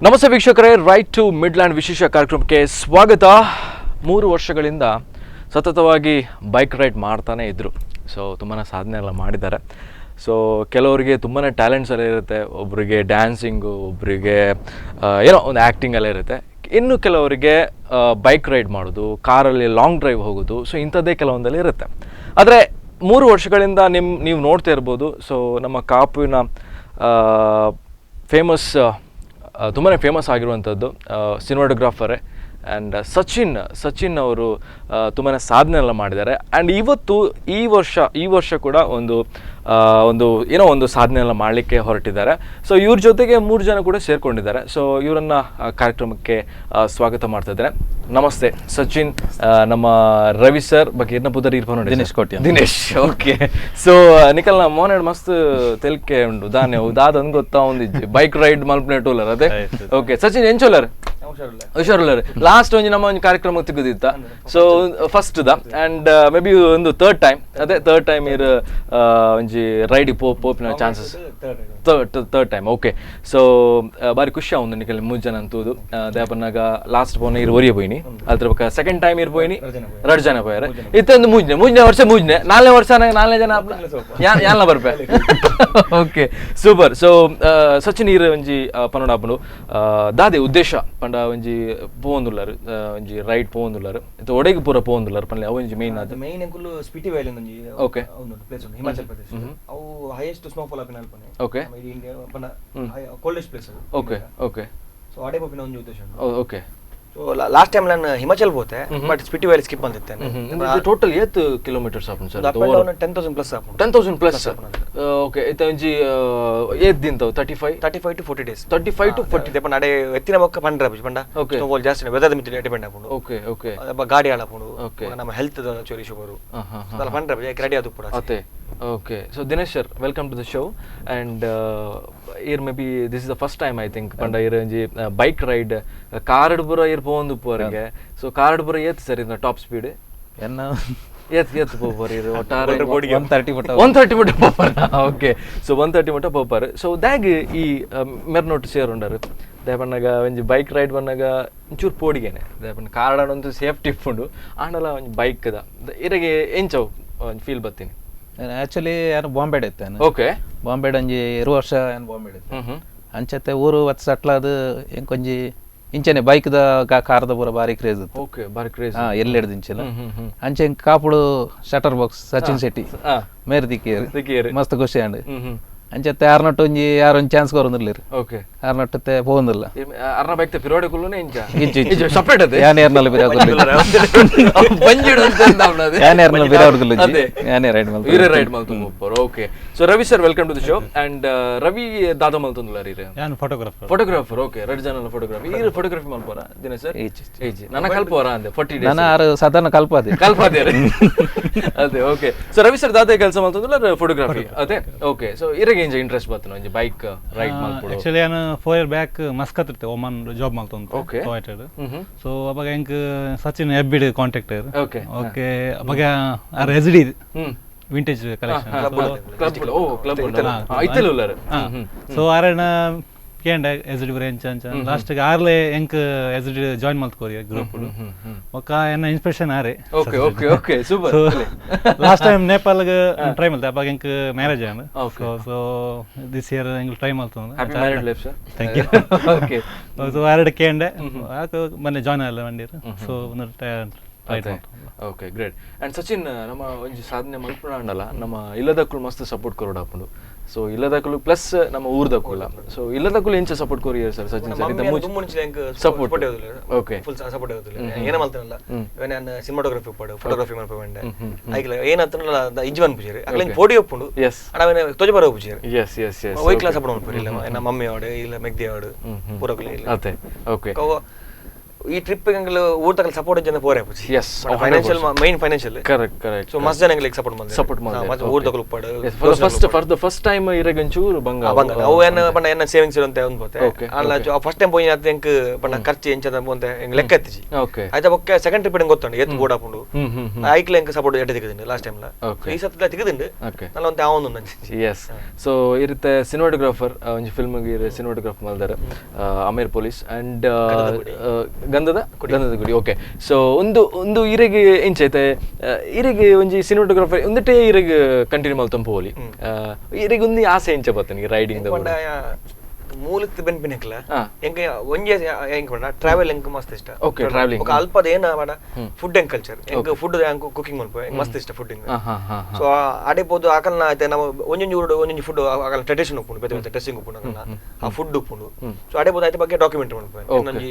ನಮಸ್ತೆ ವೀಕ್ಷಕರೇ, ride to Midland ವಿಶೇಷ ಕಾರ್ಯಕ್ರಮಕ್ಕೆ ಸ್ವಾಗತ. 3 ವರ್ಷಗಳಿಂದ ಸತತವಾಗಿ ಬೈಕ್ ರೈಡ್ ಮಾಡ್ತಾನೆ ಇದ್ದರು. ಸೊ ತುಂಬಾ ಸಾಧನೆ ಎಲ್ಲ ಮಾಡಿದ್ದಾರೆ. ಸೊ ಕೆಲವರಿಗೆ ತುಂಬಾ ಟ್ಯಾಲೆಂಟ್ಸ್ ಎಲ್ಲ ಇರುತ್ತೆ. ಒಬ್ಬರಿಗೆ ಡ್ಯಾನ್ಸಿಂಗು, ಒಬ್ಬರಿಗೆ ಏನೋ ಒಂದು ಆ್ಯಕ್ಟಿಂಗ್ ಎಲ್ಲ ಇರುತ್ತೆ. ಇನ್ನು ಕೆಲವರಿಗೆ ಬೈಕ್ ರೈಡ್ ಮಾಡೋದು, ಕಾರಲ್ಲಿ ಲಾಂಗ್ ಡ್ರೈವ್ ಹೋಗೋದು, ಸೊ ಇಂಥದ್ದೇ ಕೆಲವೊಂದಲ್ಲಿ ಇರುತ್ತೆ. ಆದರೆ 3 ವರ್ಷಗಳಿಂದ ನೀವು ನೋಡ್ತಾ ಇರ್ಬೋದು. ಸೊ ನಮ್ಮ ಕಾಪುವಿನ ಫೇಮಸ್, ತುಂಬಾ ಫೇಮಸ್ ಆಗಿರುವಂಥದ್ದು ಸಿನಿಮಾಟೋಗ್ರಾಫರೇ ಆ್ಯಂಡ್ ಸಚಿನ್ ಸಚಿನ್ ಅವರು ತುಂಬಾ ಸಾಧನೆ ಎಲ್ಲ ಮಾಡಿದ್ದಾರೆ. ಆ್ಯಂಡ್ ಇವತ್ತು ಈ ವರ್ಷ ಕೂಡ ಒಂದು ಏನೋ ಒಂದು ಸಾಧನೆ ಎಲ್ಲ ಮಾಡಲಿಕ್ಕೆ ಹೊರಟಿದ್ದಾರೆ. ಸೊ ಇವ್ರ ಜೊತೆಗೆ ಮೂರು ಜನ ಕೂಡ ಸೇರ್ಕೊಂಡಿದ್ದಾರೆ. ಸೊ ಇವರನ್ನ ಕಾರ್ಯಕ್ರಮಕ್ಕೆ ಸ್ವಾಗತ ಮಾಡ್ತಾ ಇದ್ದಾರೆ. ನಮಸ್ತೆ ಸಚಿನ್, ನಮ್ಮ ರವಿ ಸರ್ ಬಗ್ಗೆ ಇರ್ನ ಪುದರ್ ಇರ್ಪ ನೋಡಿ. ದಿನೇಶ್ ಕೋಟ್ಯಾನ್. ದಿನೇಶ್, ಓಕೆ. ಸೊ ನಿಕಲ್ನ ಮೋನೆಡ್ ಮಸ್ತ್ ತೆಲ್ಕೆ ಉಂಡು. ದಾನೆ ದಾದನ್ ಗೊತ್ತಾ ಒಂದಿಜ್ಜಿ, ಬೈಕ್ ರೈಡ್ ಮಲ್ಪನೆ ಟೂಲರ್ ಅದೇ. ಓಕೆ ಸಚಿನ್, ಎಂಚೋಲರ್? ಹುಷಾರುಲ್ಲರ್. ಲಾಸ್ಟ್ ಒಂಜಿ ನಮ್ಮ ಒಂಜಿ ಕಾರ್ಯಕ್ರಮ ತಿಕ್ಕುದಿತ್ತ. So first the and may be ಒಂದು ಥರ್ಡ್ ಟೈಮ್ ಅದೇ, ಥರ್ಡ್ ಟೈಮ್ ಇರ್ ಒಂಜಿ ರೈಡ್ ಪೋಪಿನ chances. Third time, okay. So ಬಾರಿ ಖುಷಿ ಆവുಂದು ನಿಕಲ್ ಮೂರು ಜನ ಅಂತೂದು. ದೇಪನ್ನಾಗ ಲಾಸ್ಟ್ ಪೋನ ಇರ್ ಒರಿಯ ಪೋಯಿನಿ, ಅದ್ರ ಬೊಕ್ಕ ಸೆಕೆಂಡ್ ಟೈಮ್ ಇರ್ ಪೋಯಿನಿ, ರಡ್ ಜನ ಪೋಯರೆ. ಇತ್ತೊಂದು ಮೂಜನೆ ಮೂಜನೇ ವರ್ಷ, ಮೂಜನೆ ನಾಲ್ನೇ ವರ್ಷ, ನಾಲ್ನೇ ಜನ ಯಾನ್ಲ ಬರ್ಪೆ. Okay, super. So Sachin, ಇರ್ ಒಂಜಿ ಪನೋಡಾಪುಂಡು, ದಾದೆ ಉದ್ದೇಶ ಪಂಡ ಒಂಜಿ ಪೋವೊಂದುಲ್ಲರ್, ಒಂಜಿ ರೈಡ್ ಪೋವೊಂದುಲ್ಲರ್, ಇತ್ತೆ ಒಡೆಗ್ ಪೂರ ಪೋವೊಂದುಲ್ಲರ್ ಪನ್ಲೆ, ಅವು ಒಂಜಿ ಮೇನ್ ಅದು. ಮೈನ್ ಎಂಕುಲು ಸ್ಪಿಟಿ ವ್ಯಾಲಿ ಒಂಜಿ ಒಂದು ಪ್ಲೇಸ್ ಉಂಟು ಹಿಮಾಚಲ್ ಪ್ರದೇಶ. ಅವು ಹೈಯೆಸ್ಟ್ ಸ್ನೋಫಾಲ್ ಆಪಿನ ಅಲ್ಪನೆ. ನಮ್ಮ ಇಡೀ ಇಂಡಿಯಾ ಪಂಡ ಕೋಲ್ಡೆಸ್ಟ್ ಪ್ಲೇಸ್ ಅವು. Okay okay so ಅಡೆ ಪೋಪಿನ ಒಂಜಿ ಉದ್ದೇಶ ಉಂಟು. So last time ನಾನು ಹಿಮಾಚಲ್ ಪೋತೆ, but Spiti valley skip ಅಂತಿತ್ತೇನೆ. Total ಏತ್ ಕಿಲೋಮೀಟರ್ಸ್ ಆಪುಂಡು sir? Up and down 10,000 plus ಆಪುಂಡು. 10,000 plus, okay. ಇತ್ತೆ ಒಂಜಿ ಏತ್ ದಿನದವು? 35? 35 to 40 days. 35 to 40. ಪಂಡ ಅಡೆ ಎತ್ತಿನ ಬೊಕ್ಕ ಪಂಡ್ರ ಪಂಡ ಸ್ನೋಫಾಲ್ ಜಾಸ್ತಿ, ವೆದರ್ ಮಿತ್ ಡಿಪೆಂಡ್ ಆಪುಂಡು. ಓಕೆ ಓಕೆ ಅಬ್ಬ ಗಾಡಿ ಹಾಳಾಪುಂಡು. ನಮ್ಮ ಹೆಲ್ತ್ ಚೂರು ಇಶ್ಯೂ ಬರು ಹಾ, ಹಾ. ಪಂಡ್ರ ರೆಡಿ ಅದು ಪೂರ. ಅತ್ತೆ, okay. So Dinesh sir, welcome to the show. And ಈರ್ maybe this is the first time, I think, ಪಂಡ ಇರ್ ಒಂಜಿ bike ride card ಪೂರ ಇರ್ ಪೋವೊಂದು ಪೋರಿಗೆ. ಸೊ ಕಾರ್ಡ್ ಪೂರ ಏತ್ ಸರ್ ಇರ್ನ ಟಾಪ್ ಸ್ಪೀಡ್? ಎನ್ನ ಏತ್ ಏತ್ ಪೋಪರ್ ಇರ್ ಒಟ್ಟಾರೆ? 130 ಮುಟ್ಟ. 130 ಮುಟ್ಟ ಪೋಪರ್. ಓಕೆ, ಸೊ 130 ಮುಟ್ಟ ಪೋಪರ್. ಸೊ ದಾಗ್ ಈ ಮೆರ್ನೋಟ್ ಸೇರುಂಡರು ದಾಯೆ ಒಂಜಿ ಬೈಕ್ ರೈಡ್ ಬನ್ನಾಗ ಒಂಚೂರು ಪೋಡಿಗೆನೆ ದಾಯೆ ಕಾರ್ಡ್ ಅಂತೂ ಸೇಫ್ಟಿ ಇಪ್ಪುಂಡು, ಆಂಡಲ ಒಂಜಿ ಬೈಕ್ the ಇರೆಗೆ ಎಂಚವು ಒಂಜಿ ಫೀಲ್ ಬತ್ತೀನಿ? ಆಕ್ಚುಲಿ ಯಾನು ಬಾಂಬೆಡ್ ಇತ್ತೇನೆ. ಬಾಂಬೆಡ್ ಒಂಜಿ 2 ವರ್ಷ ಏನು ಬಾಂಬೆಡ್ ಇತ್ತೆ. ಹ್ಮ್ ಹ್ಮ್ ಅಂಚತೆ ಊರು ಒತ್ತು ಸಟ್ಲಾದ ಎಂಕೊಂಜಿ ಇಂಚನೆ ಬೈಕ್ದ ಕಾರ್ದ ಪೂರ ಬಾರಿ ಕ್ರೇಜ್ ಇತ್ತು. ಓಕೆ, ಬಾರಿ ಕ್ರೇಜ್. ಹಾ, ಎಲ್ಲೆಡ್ದು ಇಂಚೆಲ. ಹ್ಮ್ ಹ್ಮ್ ಹ್ಮ್ ಅಂಚೆ ಎಂಕ್ ಕಾಪುಡು ಶಟರ್ ಬಾಕ್ಸ್ ಸಚಿನ್ ಶೆಟ್ಟಿ ಮೇರ್ ದಿಕ್ಕಿಯರು. ದಿಕ್ಕಿಯೆರ್. ಮಸ್ತ್ ಖುಷಿ ಆಂಡ್. ಹ್ಮ್ ಹ್ಮ್ ಅಂಚತೆ ಆರ್ನೊಟ್ಟು ಒಂಜಿ ಯಾರೊಂದು ಒಂಜಿ ಚಾನ್ಸ್ ಕೊರೊಂದಿಲ್ಲೆರ್. ಆರ್ನೊಟ್ಟತೆ ಪೋವೊಂದಿಲ್ಲ. ಅರ್ನ ಬೈಕ್ ಪಿರೋಡೆ ಕುಲ್ಲುನೆ ಇಂಚ? ಇಂಚ ಇಂಚ. ಸಪರೇಟ್ ಅದೇ. ಯಾನ್ ಏರ್ನಲ್ಲ ಪಿರಾಕುಲ್ಲು. ಬಂಜಿಡು ಅಂತ ಅಂದ. ಯಾನ್ ಏರ್ನಲ್ಲ ಪಿರಾಕುಲ್ಲು. ಅದೇ. ಯಾನೇ ರೈಡ್ ಮಲ್ತು. ಈರೆ ರೈಡ್ ಮಲ್ತೊಂದು ಪೋಪರ್. Okay, so Ravi sir, welcome to the show. And Ravi ದಾದ ಮಲ್ತೊಂದುಲ್ಲ ರೀ? ಯಾನ್ photographer. Photographer, okay. ರಡ್ ಜನ ಫೋಟೋಗ್ರಾಫಿ. ಈರ್ ಫೋಟೋಗ್ರಫಿ ಮಲ್ಪೋರ ದಿನೇಶ್ ಸರ್? ಈಜಿ. ಈಜಿ. ನನ್ನ ಕಲ್ಪೋರ ಅಂದೆ 40 ಡೇಸ್. ನನ್ನ ಆರು ಸಾಧಾರಣ ಕಲ್ಪಾದೆ. ಕಲ್ಪಾದೆ ಅದೇ. Okay, so Ravi sir ದಾದ ಕೆಲಸ ಮಲ್ತೊಂದುಲ್ಲ? ಫೋಟೋಗ್ರಫಿ ಅದೇ. ಓಕೆ, ಸೊ ಇರೆಗೆ ಇಂಜ ಇಂಟ್ರೆಸ್ಟ್ ಬರ್ತನ ಒಂಜಿ ಬೈಕ್ ರೈಡ್ ಮಲ್ಪೊಡು? ಆಕ್ಚುಲಿ ಯಾನ್ 4 ಇಯರ್ ಬ್ಯಾಕ್ ಮಸ್ಕತ್ ಇತ್ತೆ, ಒಮನ್ ಜಾಬ್ ಮಲ್ತೊಂದು ಕುವೈಟೆಡ್. ಹ್ಮ್ ಹ್ಮ್ ಸೊ ಅವಾಗ ಎಂಕ್ ಸಚಿನ್ ಎಬ್ಬಿಡ್ ಕಾಂಟ್ಯಾಕ್ಟ್. ಓಕೆ, ಅವಾಗ R S D vintage collection. Club, ಓ ಕ್ಲಬ್ ಐತೆಲ್ಲ ಉಲ್ಲರ್. ಸೊ ಆರಣ ಕೇಂಡ ಎಸ್ ಡಿ ಎಂಚ ಅಂಚ ಲಾಸ್ಟ್ ಆರ್ಲೆ ಎಂಕ್ S D join ಮಲ್ತ್ಕೋರಿ group. ಬೊಕ್ಕ ಎನ್ನ ಇನ್ಸ್ಪಿರೇಷನ್ ಆರೆ. Okay okay okay super. So last time ನೇಪಾಲ್ಗ್ try ಮಲ್ತೆ, ಅವಾಗ ಎಂಕ್ marriage and. So so this year ಎಂಕ್ ಟ್ರೈ ಮಲ್ತೊಂದು. Happy married life sir. Thank you. So ಆರಡ್ ಕೇಂಡೆ ಆಕ ಮೊನ್ನೆ ಜಾಯ್ನ್ ಆಗಲ್ಲ ಮಂಡೀರ್. So try. Okay, great. And Sachin, ನಮ್ಮ ಒಂಜಿ ಸಾಧನೆ ಮಲ್ಪುಣ ಅಂಡಲ ನಮ್ಮ ಇಲ್ಲದಕ್ಕೂ ಮಸ್ತ್ ಸಪೋರ್ಟ್ ಕೊರೊಡು ಆಪುಂಡು. ಸೊ ಇಲ್ಲದಕ್ಕೂ ಪ್ಲಸ್ ನಮ್ಮ ಊರ್ದಕ್ಕೂ. ಸೊ ಇಲ್ಲದಕ್ಕೂ ಎಂಚ support courier sir, Sachin sir? Support. Full support ಆಗುದಿಲ್ಲ. ಏನ ಮಲ್ತನಲ್ಲ, ಇವನ್ ನಾನು ಸಿನಿಮಾಟೋಗ್ರಫಿ ಉಪ್ಪಾಡು, ಫೋಟೋಗ್ರಫಿ ಮಲ್ಪವೆಂಡೆ ಐಕ್ಲ ಏನಂತನಲ್ಲ ಇಂಜಿ ಪೂಜಾರಿ ಅಕ್ಲ ಫೋಟೋ ಉಪ್ಪುಂಡು. ಅಡ ಅವನ ತೋಜ ಬರೋ ಪೂಜಾರಿ. S S S ಒಯ್ ಕ್ಲಾಸ್ ಸಪೋರ್ಟ್ ಮಲ್ಪುರಿ ಇಲ್ಲ, ನಮ್ಮ ಮಮ್ಮಿ ಆಡು ಇಲ್ಲ, ಮೆಗ್ದಿ ಆಡು ಪೂರಕುಲು ಇಲ್ಲ. ಅದೇ, ಓಕೆ. ಈ ಟ್ರಿಪ್ ಎಂಗ್ಲ ಊರ್ತಕಲ್ ಸಪೋರ್ಟ್ ಜನ ಪೋರೆ ಪುಜಿ. Yes, financial main financial. Correct correct. So ಮಸ್ತ್ ಜನ ಎಂಗ್ಲಿಗೆ ಸಪೋರ್ಟ್ ಮಾಡ್ತಾರೆ. ಸಪೋರ್ಟ್ ಮಾಡ್ತಾರೆ. ಮತ್ತೆ ಊರ್ತಕಲ್ ಉಪ್ಪಾಡು. For the first time ಇರಗಂಚೂರು ಬಂಗ ಬಂಗ ಅವು ಏನ ಪಂಡ ಏನ ಸೇವಿಂಗ್ಸ್ ಇರುವಂತೆ ಒಂದು ಪೋತೆ. ಅಲ್ಲ ಫಸ್ಟ್ ಟೈಮ್ ಪೋಯಿನ ಎಂಕ್ ಪಂಡ ಖರ್ಚು ಎಂಚದ ಪೋಂತೆ ಎಂಗ್ ಲೆಕ್ಕ ಎತ್ತಿಜಿ. ಆಯ್ತಾ ಬೊಕ್ಕ ಸೆಕೆಂಡ್ ಟ್ರಿಪ್ ಎಂಗ್ ಗೊತ್ತುಂಡು ಏತ್ ಬೋರ್ಡ್ ಆಪುಂಡು. ಐಕ್ಲ ಎಂಕ್ ಸಪೋರ್ಟ್ ಎಡ್ಡೆ ತಿಕ್ಕುದುಂಡು ಲಾಸ್ಟ್ ಟೈಮ್ ಲ. ಈ ಸತ್ಲ ತಿಕ್ಕುದುಂಡು. ನಲ್ಲ ಒಂತೆ ಆವೊಂದುಂಡು. ಎಸ್. ಸೊ ಇರುತ್ತೆ ಸಿನಿಮಾಟೋಗ್ರಾಫರ್ ಒಂಜಿ ಫಿಲ್ಮ್ ಇರು ಸಿನಿಮಾಟೋಗ್ರಾಫರ್ ಮಲ್ದಾರೆ ಅಮೀರ್ ಪೊಲೀಸ್ ಅಂಡ್ ಗಂಧದ ಗುಡಿ. ಓಕೆ. ಸೊ ಒಂದು ಒಂದು ಇರೆಗೆ ಎಂಚೈತೆ ಇರೆಗೆ ಒಂಜಿ ಸಿನಿಮಾಟೋಗ್ರಾಫರ್ ಒಂದಿಟ್ಟೆ ಇರೆಗೆ ಕಂಟಿನ್ಯೂ ಮಲ್ತಂಪ ಹೋಲಿ ಇರೆಗೆ ಒಂದು ಆಸೆ ಎಂಚ ಬರ್ತೇನೆ ರೈಡಿಂಗ್ ಮೂಲಕ್ಕೆ ಬೆನ್ಪಿನಕ್ಲ ಎಂಕ ಒಂಜೆ ಎಂಕ ಪಂಡ ಟ್ರಾವೆಲ್ ಎಂಕ ಮಸ್ತ್ ಇಷ್ಟ. ಓಕೆ, ಟ್ರಾವೆಲಿಂಗ್ ಅಲ್ಪದ ಏನ ಪಂಡ food and culture ಎಂಕ ಫುಡ್ ಎಂಕ ಕುಕಿಂಗ್ ಮಲ್ಪ ಎಂಕ್ ಮಸ್ತ್ ಇಷ್ಟ ಫುಡ್. ಸೊ ಆಡೆ ಪೋದು ಆಕಲ್ನ ಐತೆ ನಮ್ಮ ಒಂಜೊಂಜಿ ಊರು ಒಂಜೊಂಜಿ ಫುಡ್ ಆಕಲ್ನ ಟ್ರೆಡಿಷನ್ ಉಪ್ಪುಂಡು, ಬೇತೆ ಬೇತೆ ಡ್ರೆಸ್ಸಿಂಗ್ ಉಪ್ಪುಂಡು ಆಕಲ್ನ ಆ ಫುಡ್ ಉಪ್ಪುಂಡು. ಸೊ ಆಡೆ ಪೋದು ಐತೆ ಬಗ್ಗೆ ಡಾಕ್ಯುಮೆಂಟ್ ಮಲ್ಪ ಒಂಜಿ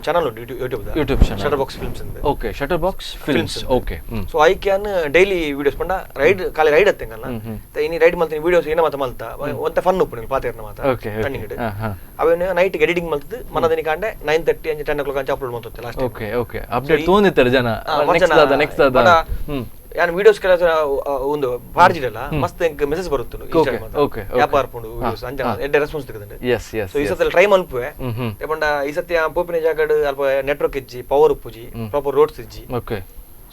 ಚಾನಲ್ ಉಂಟು YouTube YouTube channel shutter box films ಅಂತ. Okay, shutter box films. Okay. So I can daily videos ಪಂಡ ರೈಡ್ ಖಾಲಿ ರೈಡ್ ಅತ್ತೆಂಗಲ್ಲ ಇನಿ ರೈಡ್ ಮಲ್ತೀನಿ ವಿಡಿಯೋಸ್ ಏನ ಮಾತ ಮಲ್ತ ಒಂತ ಫನ್ ಉಪ್ಪುಂಡು ಪಾತೇರ್ನ ಮಾತ ರನ್ನಿಂಗ್ ಅವನು ನೈಟ್ ಎಡಿಟಿಂಗ್ ಮಲ್ತದ್ದು ಮನದಿನ ಕಾಂಡೆ 9:30 ಅಂಚ 10 o'clock ಅಂಚ ಅಪ್ಲೋಡ್ ಮಾಡ್ತಾರೆ last. Okay okay, update ತೋಂದಿತ್ತಾರೆ ಜನ ನೆಕ್ಸ್ಟ್ ದಾದ ಬಡ ಯಾನ್ ವಿಡಿಯೋಸ್ ಕೆಲ ಒಂದು ಬಾರ್ಜಿಡಲ್ಲ ಮಸ್ತ್ ಎಂಕ್ ಮೆಸೇಜ್ ಬರುತ್ತುಂಡು ಓಕೆ ವ್ಯಾಪಾರ ಪುಂಡು ವಿಡಿಯೋಸ್ ಅಂಚ ಎಡ್ಡೆ ರೆಸ್ಪಾನ್ಸ್ ತಿಕ್ಕುದುಂಡು. S S. So ಈ ಸತಿ ಟ್ರೈ ಮಲ್ಪುವೆ ಪಂಡ ಈ ಸತಿ ಪೋಪಿನ ಜಾಗಡ್ ಅಲ್ಪ ನೆಟ್ವರ್ಕ್ ಇಜ್ಜಿ, ಪವರ್ ಉಪ್ಪುಜಿ, ಪ್ರಾಪರ್ ರೋಡ್ಸ್ ಇಜ್ಜಿ. ಓಕೆ.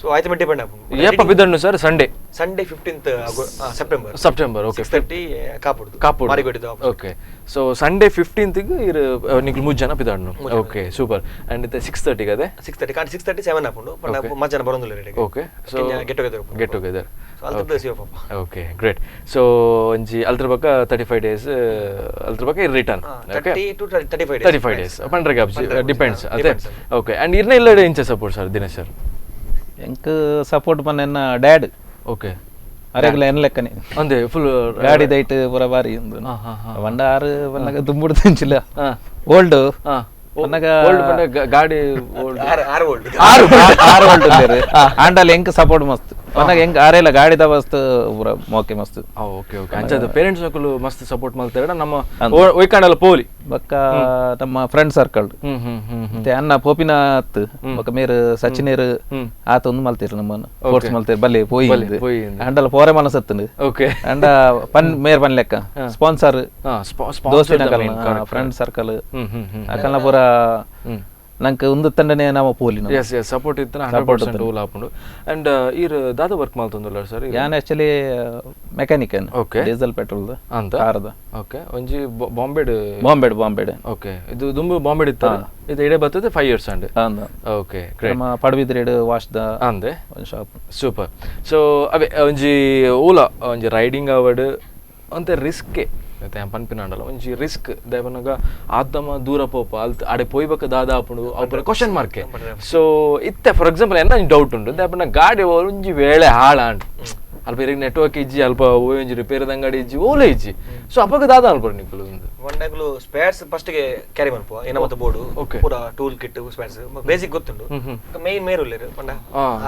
ಸೊ ಆಯ್ತು ಡಿಪೆಂಡ್ ಆಪುಂಡು. ಏಪ ಬಿದಣ್ಣು sir? Sunday Sunday 15th September. September. Okay. 6:30 ಕಾಪುಡ್ದು. ಕಾಪುಡ್ದು. ಮಾರಿಗೋಡಿದ. Okay. So Sunday 15th ಗ್ ಇರು ನಿಕ್ಲು ಮೂರು ಜನ ಪಿದಾಡ್ನು. Okay, super. And ಇತ್ತೆ 6:30 ಅದೇ? 6:30 ಕಾಂಡ್ 6:37 ಆಪುಂಡು. ಪಂಡ ಮಧ್ಯಾಹ್ನ ಬರೋಂದುಲ್ಲ ready. Okay. So get together. Get together. So ಅಲ್ತದ C ಪಾಪ. Okay, great. So ಒಂಜಿ ಅಲ್ತರ ಬಕ್ಕ 35 ಡೇಸ್ ಅಲ್ತರ ಬಕ್ಕ return. Okay. 30 to 35 days. 35 days. ಪಂಡ್ರೆ gaps depends ಅದೇ. ಓಕೆ. ಅಂಡ್ ಇರ್ನ ಇಲ್ಲ ಇಂಚ support sir Dinesh sir? ಎಂಕ್ ಸಪೋರ್ಟ್ ಪನ್ನ ಡ್ಯಾಡ್. ಓಕೆ. ಅರೆಗ್ಲ ಎನ್ ಲೆಕ್ಕನೆ ಅಂದೆ ಫುಲ್ ಗಾಡಿ ದೈಟ್ ಪೂರ ಬಾರಿ ಉಂದು ಪಂಡ ಆರು ಪನ್ನಗ ದುಂಬುಡು ತಿಂಚಿಲ್ಲ ಓಲ್ಡ್ ಪನ್ನಗ ಓಲ್ಡ್ ಪಂಡ ಗಾಡಿ ಓಲ್ಡ್ ಆರು ಓಲ್ಡ್ ಆರು ಓಲ್ಡ್ ಉಲ್ಲೇರು ಆಂಡಲ್ ಎಂಕ್ ಸಪೋರ್ಟ್ ಮಸ್ತ್ ಪನ್ನಗ ಎಂಕ್ ಆರೇಲ ಗಾಡಿದ ಮಸ್ತ್ ಪೂರ ಮೋಕೆ ಮಸ್ತ್. Okay okay. ಅಂಚದ ಪೇರೆಂಟ್ಸ್ ನಕುಲು ಮಸ್ತ್ ಸಪೋರ್ಟ್ ಮಲ್ತೇರ ನಮ್ಮ ಒಯ್ಕಾಂಡಲ ಪೋಲಿ ಬೊಕ್ಕ ನಮ್ಮ ಫ್ರೆಂಡ್ ಸರ್ಕಲ್ ಮತ್ತೆ ಅನ್ನ ಪೋಪಿನ ಅತ್ತು ಬೊಕ್ಕ ಮೇರು ಸಚಿನೇರು ಆತ ಒಂದು ಮಲ್ತೀರು ನಮ್ಮನ್ನು ಫೋರ್ಸ್ ಮಲ್ತೀರು ಬಲ್ಲೆ ಪೋಯಿ ಅಂಡಲ ಪೋರೆ ಮನಸತ್ತುಂಡು. ಓಕೆ. ಅಂಡ ಪನ್ ಮೇರ್ ಪನ್ ಲೆಕ್ಕ ಸ್ಪಾನ್ಸರ್ ದೋಸ್ತಿನ ಫ್ರೆಂಡ್ ಸರ್ಕಲ್ ಅಕಲ್ನ ಪೂರ ನಂಗೆ ಒಂದು ತಂಡನೆ ನಾವು ಪೋಲಿ. S S, support ಇತ್ತು 100% ಓಲ್ ಆಪುಂಡು. ಅಂಡ್ ಈರ್ ದಾದ ವರ್ಕ್ ಮಲ್ತೊಂದುಲ್ಲ ಸರ್? ಯಾನ್ actually mechanic. Okay. Diesel petrol ಅಂತ ಕಾರದ. ಓಕೆ. ಒಂಜಿ ಬಾಂಬೆಡ್ ಬಾಂಬೆಡ್ ಬಾಂಬೆಡ್. ಓಕೆ. ಇದು ದುಂಬು ಬಾಂಬೆಡ್ ಇತ್ತು, ಇದು ಇಡೆ ಬರ್ತದೆ 5 years and. Okay, great. ನಮ್ಮ ಪಡಬಿದ್ರೇಡ್ ವಾಶ್ the ಅಂದೆ ಒಂದು shop. Super. So ಅವೇ ಒಂಜಿ ಓಲಾ ಒಂಜಿ ರೈಡಿಂಗ್ ಅವಡ್ ಅಂತೆ ರಿಸ್ಕೆ ಪನ್ಪಿನಾಂಡಲ ಒಂಜಿ ರಿಸ್ಕ್ ದಾಯಪನಗ ಆದಮ ದೂರ ಪೋಪ ಅಲ್ತ್ ಆಡೆ ಪೋಯ್ಬೇಕ ದಾದ ಆಪುಂಡು ಅವು ಕ್ವಶನ್ ಮಾರ್ಕೆ. ಸೊ ಇತ್ತೆ ಫಾರ್ ಎಕ್ಸಾಂಪಲ್ ಎನ್ನ ಡೌಟ್ ಉಂಟು ದಾಯಪನ ಗಾಡಿ ಒಂಜಿ ವೇಳೆ ಹಾಳಾಂಡ್ ಅಲ್ಪ ಇರಿಗೆ ನೆಟ್ವರ್ಕ್ ಇಜ್ಜಿ, ಅಲ್ಪ ಒಂಜಿ ರಿಪೇರ್ ದಂಗಡಿ ಇಜ್ಜಿ, ಓಲೆ ಇಜ್ಜಿ. ಸೊ ಅಪಗ ದಾದ ಅಲ್ಪ ನಿಕುಲು ಒಂದಾಗ್ಲು ಸ್ಪೇರ್ಸ್ ಫಸ್ಟ್ ಗೆ ಕ್ಯಾರಿ ಮಲ್ಪುವ ಏನ ಮತ್ತೆ ಬೋರ್ಡ್ ಪೂರ tool kit spares basic ಗೊತ್ತುಂಡು. Main ಮೇರ್ ಉಲ್ಲೇರು ಪಂಡ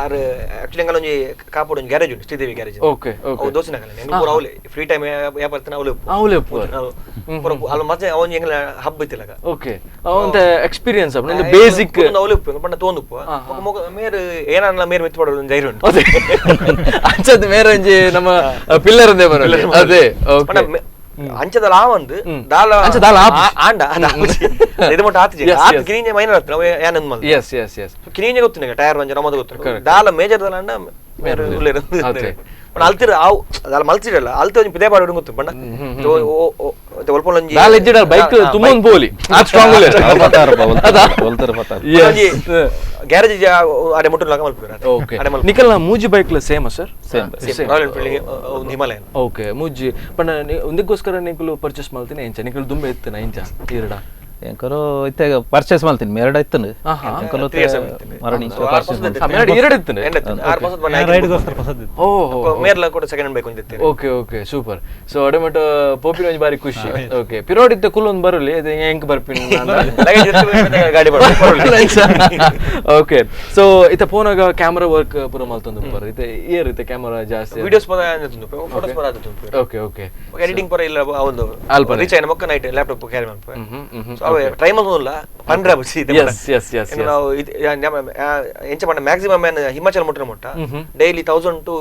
ಆರ್ ಆಕ್ಚುಲಿ ಎಂಗಲ ಒಂಜಿ ಕಾಪುಡು ಒಂಜಿ ಗ್ಯಾರೇಜ್ ಉಂಟು, ಶ್ರೀದೇವಿ garage. Okay okay. ಅವು ದೋಸಿನ ಕಲೆ ಎಂಗ್ಲ ಪೂರ ಅವಲೆ ಫ್ರೀ ಟೈಮ್ ಯಾಪರ್ತನ ಅವಲೆ ಅವಲೆ ಪೂರ ಅಲ್ಲ ಮತ್ತೆ ಅವನ್ ಎಂಗ್ಲ ಹಬ್ ಇತ್ತಿಲಗ. ಓಕೆ, ಅವಂತ ಎಕ್ಸ್ಪೀರಿಯನ್ಸ್ ಅಪ್ಪ ಒಂದು ಬೇಸಿಕ್ ಅವಲೆ ಉಪ್ಪು ಪಂಡ ತೋಂದು ಉಪ್ಪು ಮೊಕ ಮೇರ್ ಏನನ್ನ ಮೇರ್ ಮೆತ್ತು ಪಡೋದು ಒಂದು ಧೈರ್ಯ ಉಂಟು. ಅಂಚದ ಮೇರ್ ಒಂಜಿ ನಮ್ಮ ಪಿಲ್ಲರ್ ಅಂದೇ ಬರೋದು ಅದೇ. ಓಕೆ. ಅಂಚದ ಲಾ ಒಂದು ದಾಲ ದಾಲ ಆಂಡ ಇದು ಮೊಟ್ಟ ಆತಿಜಿ ಆತ ಕಿನಿಂಜೆ ಮೈನರ್ ಆತ್ರ ಯಾನಂದ್ ಮಲ್. S S S. ಕಿನಿಂಜೆ ಗೊತ್ತಿನ ಟೈರ್ ಒಂಜಿ ನಮದ ಗೊತ್ತು ದಾಲ ಮೇಜರ್ ದಾಲ ಅಂಡ ಮೇರ್ ಉಲ್ಲೇರು ಪಂಡ ಅಲ್ತಿರ ಆವು ದಾಲ ಮಲ್ತಿರಲ್ಲ ಅಲ್ತಿ ಒಂಜಿ ಪಿದೆ ಪಾಡು ಗೊತ್ತು ಪಂಡ ಒಲ್ಪ ಒಂಜಿ ದಾಲ ಇಜ್ಜಿಡ ಬೈಕ್ ತುಂಬೊಂದು ಪೋಲಿ ಆ ಸ್ಟ್ರಾಂಗ್ ಉಲ್ಲೇರು ಒಲ್ತರ ಪತಾರ ಒಂಜಿ ಗ್ಯಾರೇಜ್ ಆಡೆ ಮುಟ್ಟು ಲಗ ಮಲ್ಪುರ. ಓಕೆ. ನಿಕಲ್ನ ಮೂಜಿ bike same sir? Same same Royal Enfield ಒಂದು ಹಿಮಾಲಯನ್. ಓಕೆ. ಮೂಜಿ ಪಂಡ ಒಂದಕ್ಕೋಸ್ಕರ ನಿಕಲು ಪರ್ಚೇಸ್ ಮಲ್ತಿನ ಎಂಚ ನಿಕಲು ದುಂಬೆ ಇತ್ತನ ಎಂಚ ಈರಡ ಎಂಕರು ಇತ್ತೆ ಪರ್ಚೇಸ್ ಮಲ್ತಿನ ಮೇರಡ ಇತ್ತನು ಎಂಕಲು ಮರಣ ಪರ್ಚೇಸ್ ಮೇರಡ ಎರಡ ಇತ್ತನು ರೈಡ್ಗೋಸ್ಕರ ಪಸದ್. ಓ ಮೇರ್ಲ ಕೂಡ second hand bike ಒಂಜಿ ಇತ್ತೇನೆ. Okay okay, super. So ಅಡೆಮಟ ಪೋಪಿನ ಒಂಜಿ ಬಾರಿ ಖುಷಿ. ಓಕೆ. ಪಿರೋಡ್ ಇತ್ತೆ ಕುಲ್ಲೊಂದು ಬರಲಿ ಅದು ಎಂಕ್ ಬರ್ಪಿನ ಲಗೇಜ್ ಗಾಡಿ ಬರಲಿ. ಓಕೆ. ಸೊ ಇತ್ತೆ ಫೋನಾಗ ಕ್ಯಾಮರಾ ವರ್ಕ್ ಪೂರ ಮಲ್ತೊಂದು ಉಪ್ಪರ್ ಇತ್ತೆ ಏರ್ ಇತ್ತೆ ಕ್ಯಾಮರಾ ಜಾಸ್ತಿ ವಿಡಿಯೋಸ್ ಪದ ಆತುಂಡು ಫೋಟೋಸ್ ಪದ ಆತುಂಡು. Okay okay. Editing ಪರ ಇಲ್ಲ ಒಂದು ಅಲ್ಪ ರೀಚ್ ಆಯ್ನ ಮೊಕ್ಕ night laptop carry ಮಲ್ಪೆ. So ಅವೆ ಟ್ರೈ ಮಲ್ಪುಲ್ಲ ಪಂಡ್ರೆ busy Yes, yes, yes, yes. ನಾವು ಎಂಚ ಪಂಡ ಮ್ಯಾಕ್ಸಿಮಮ್ ಹಿಮಾಚಲ ಮುಟ್ಟನ ಮುಟ್ಟ daily 1000 to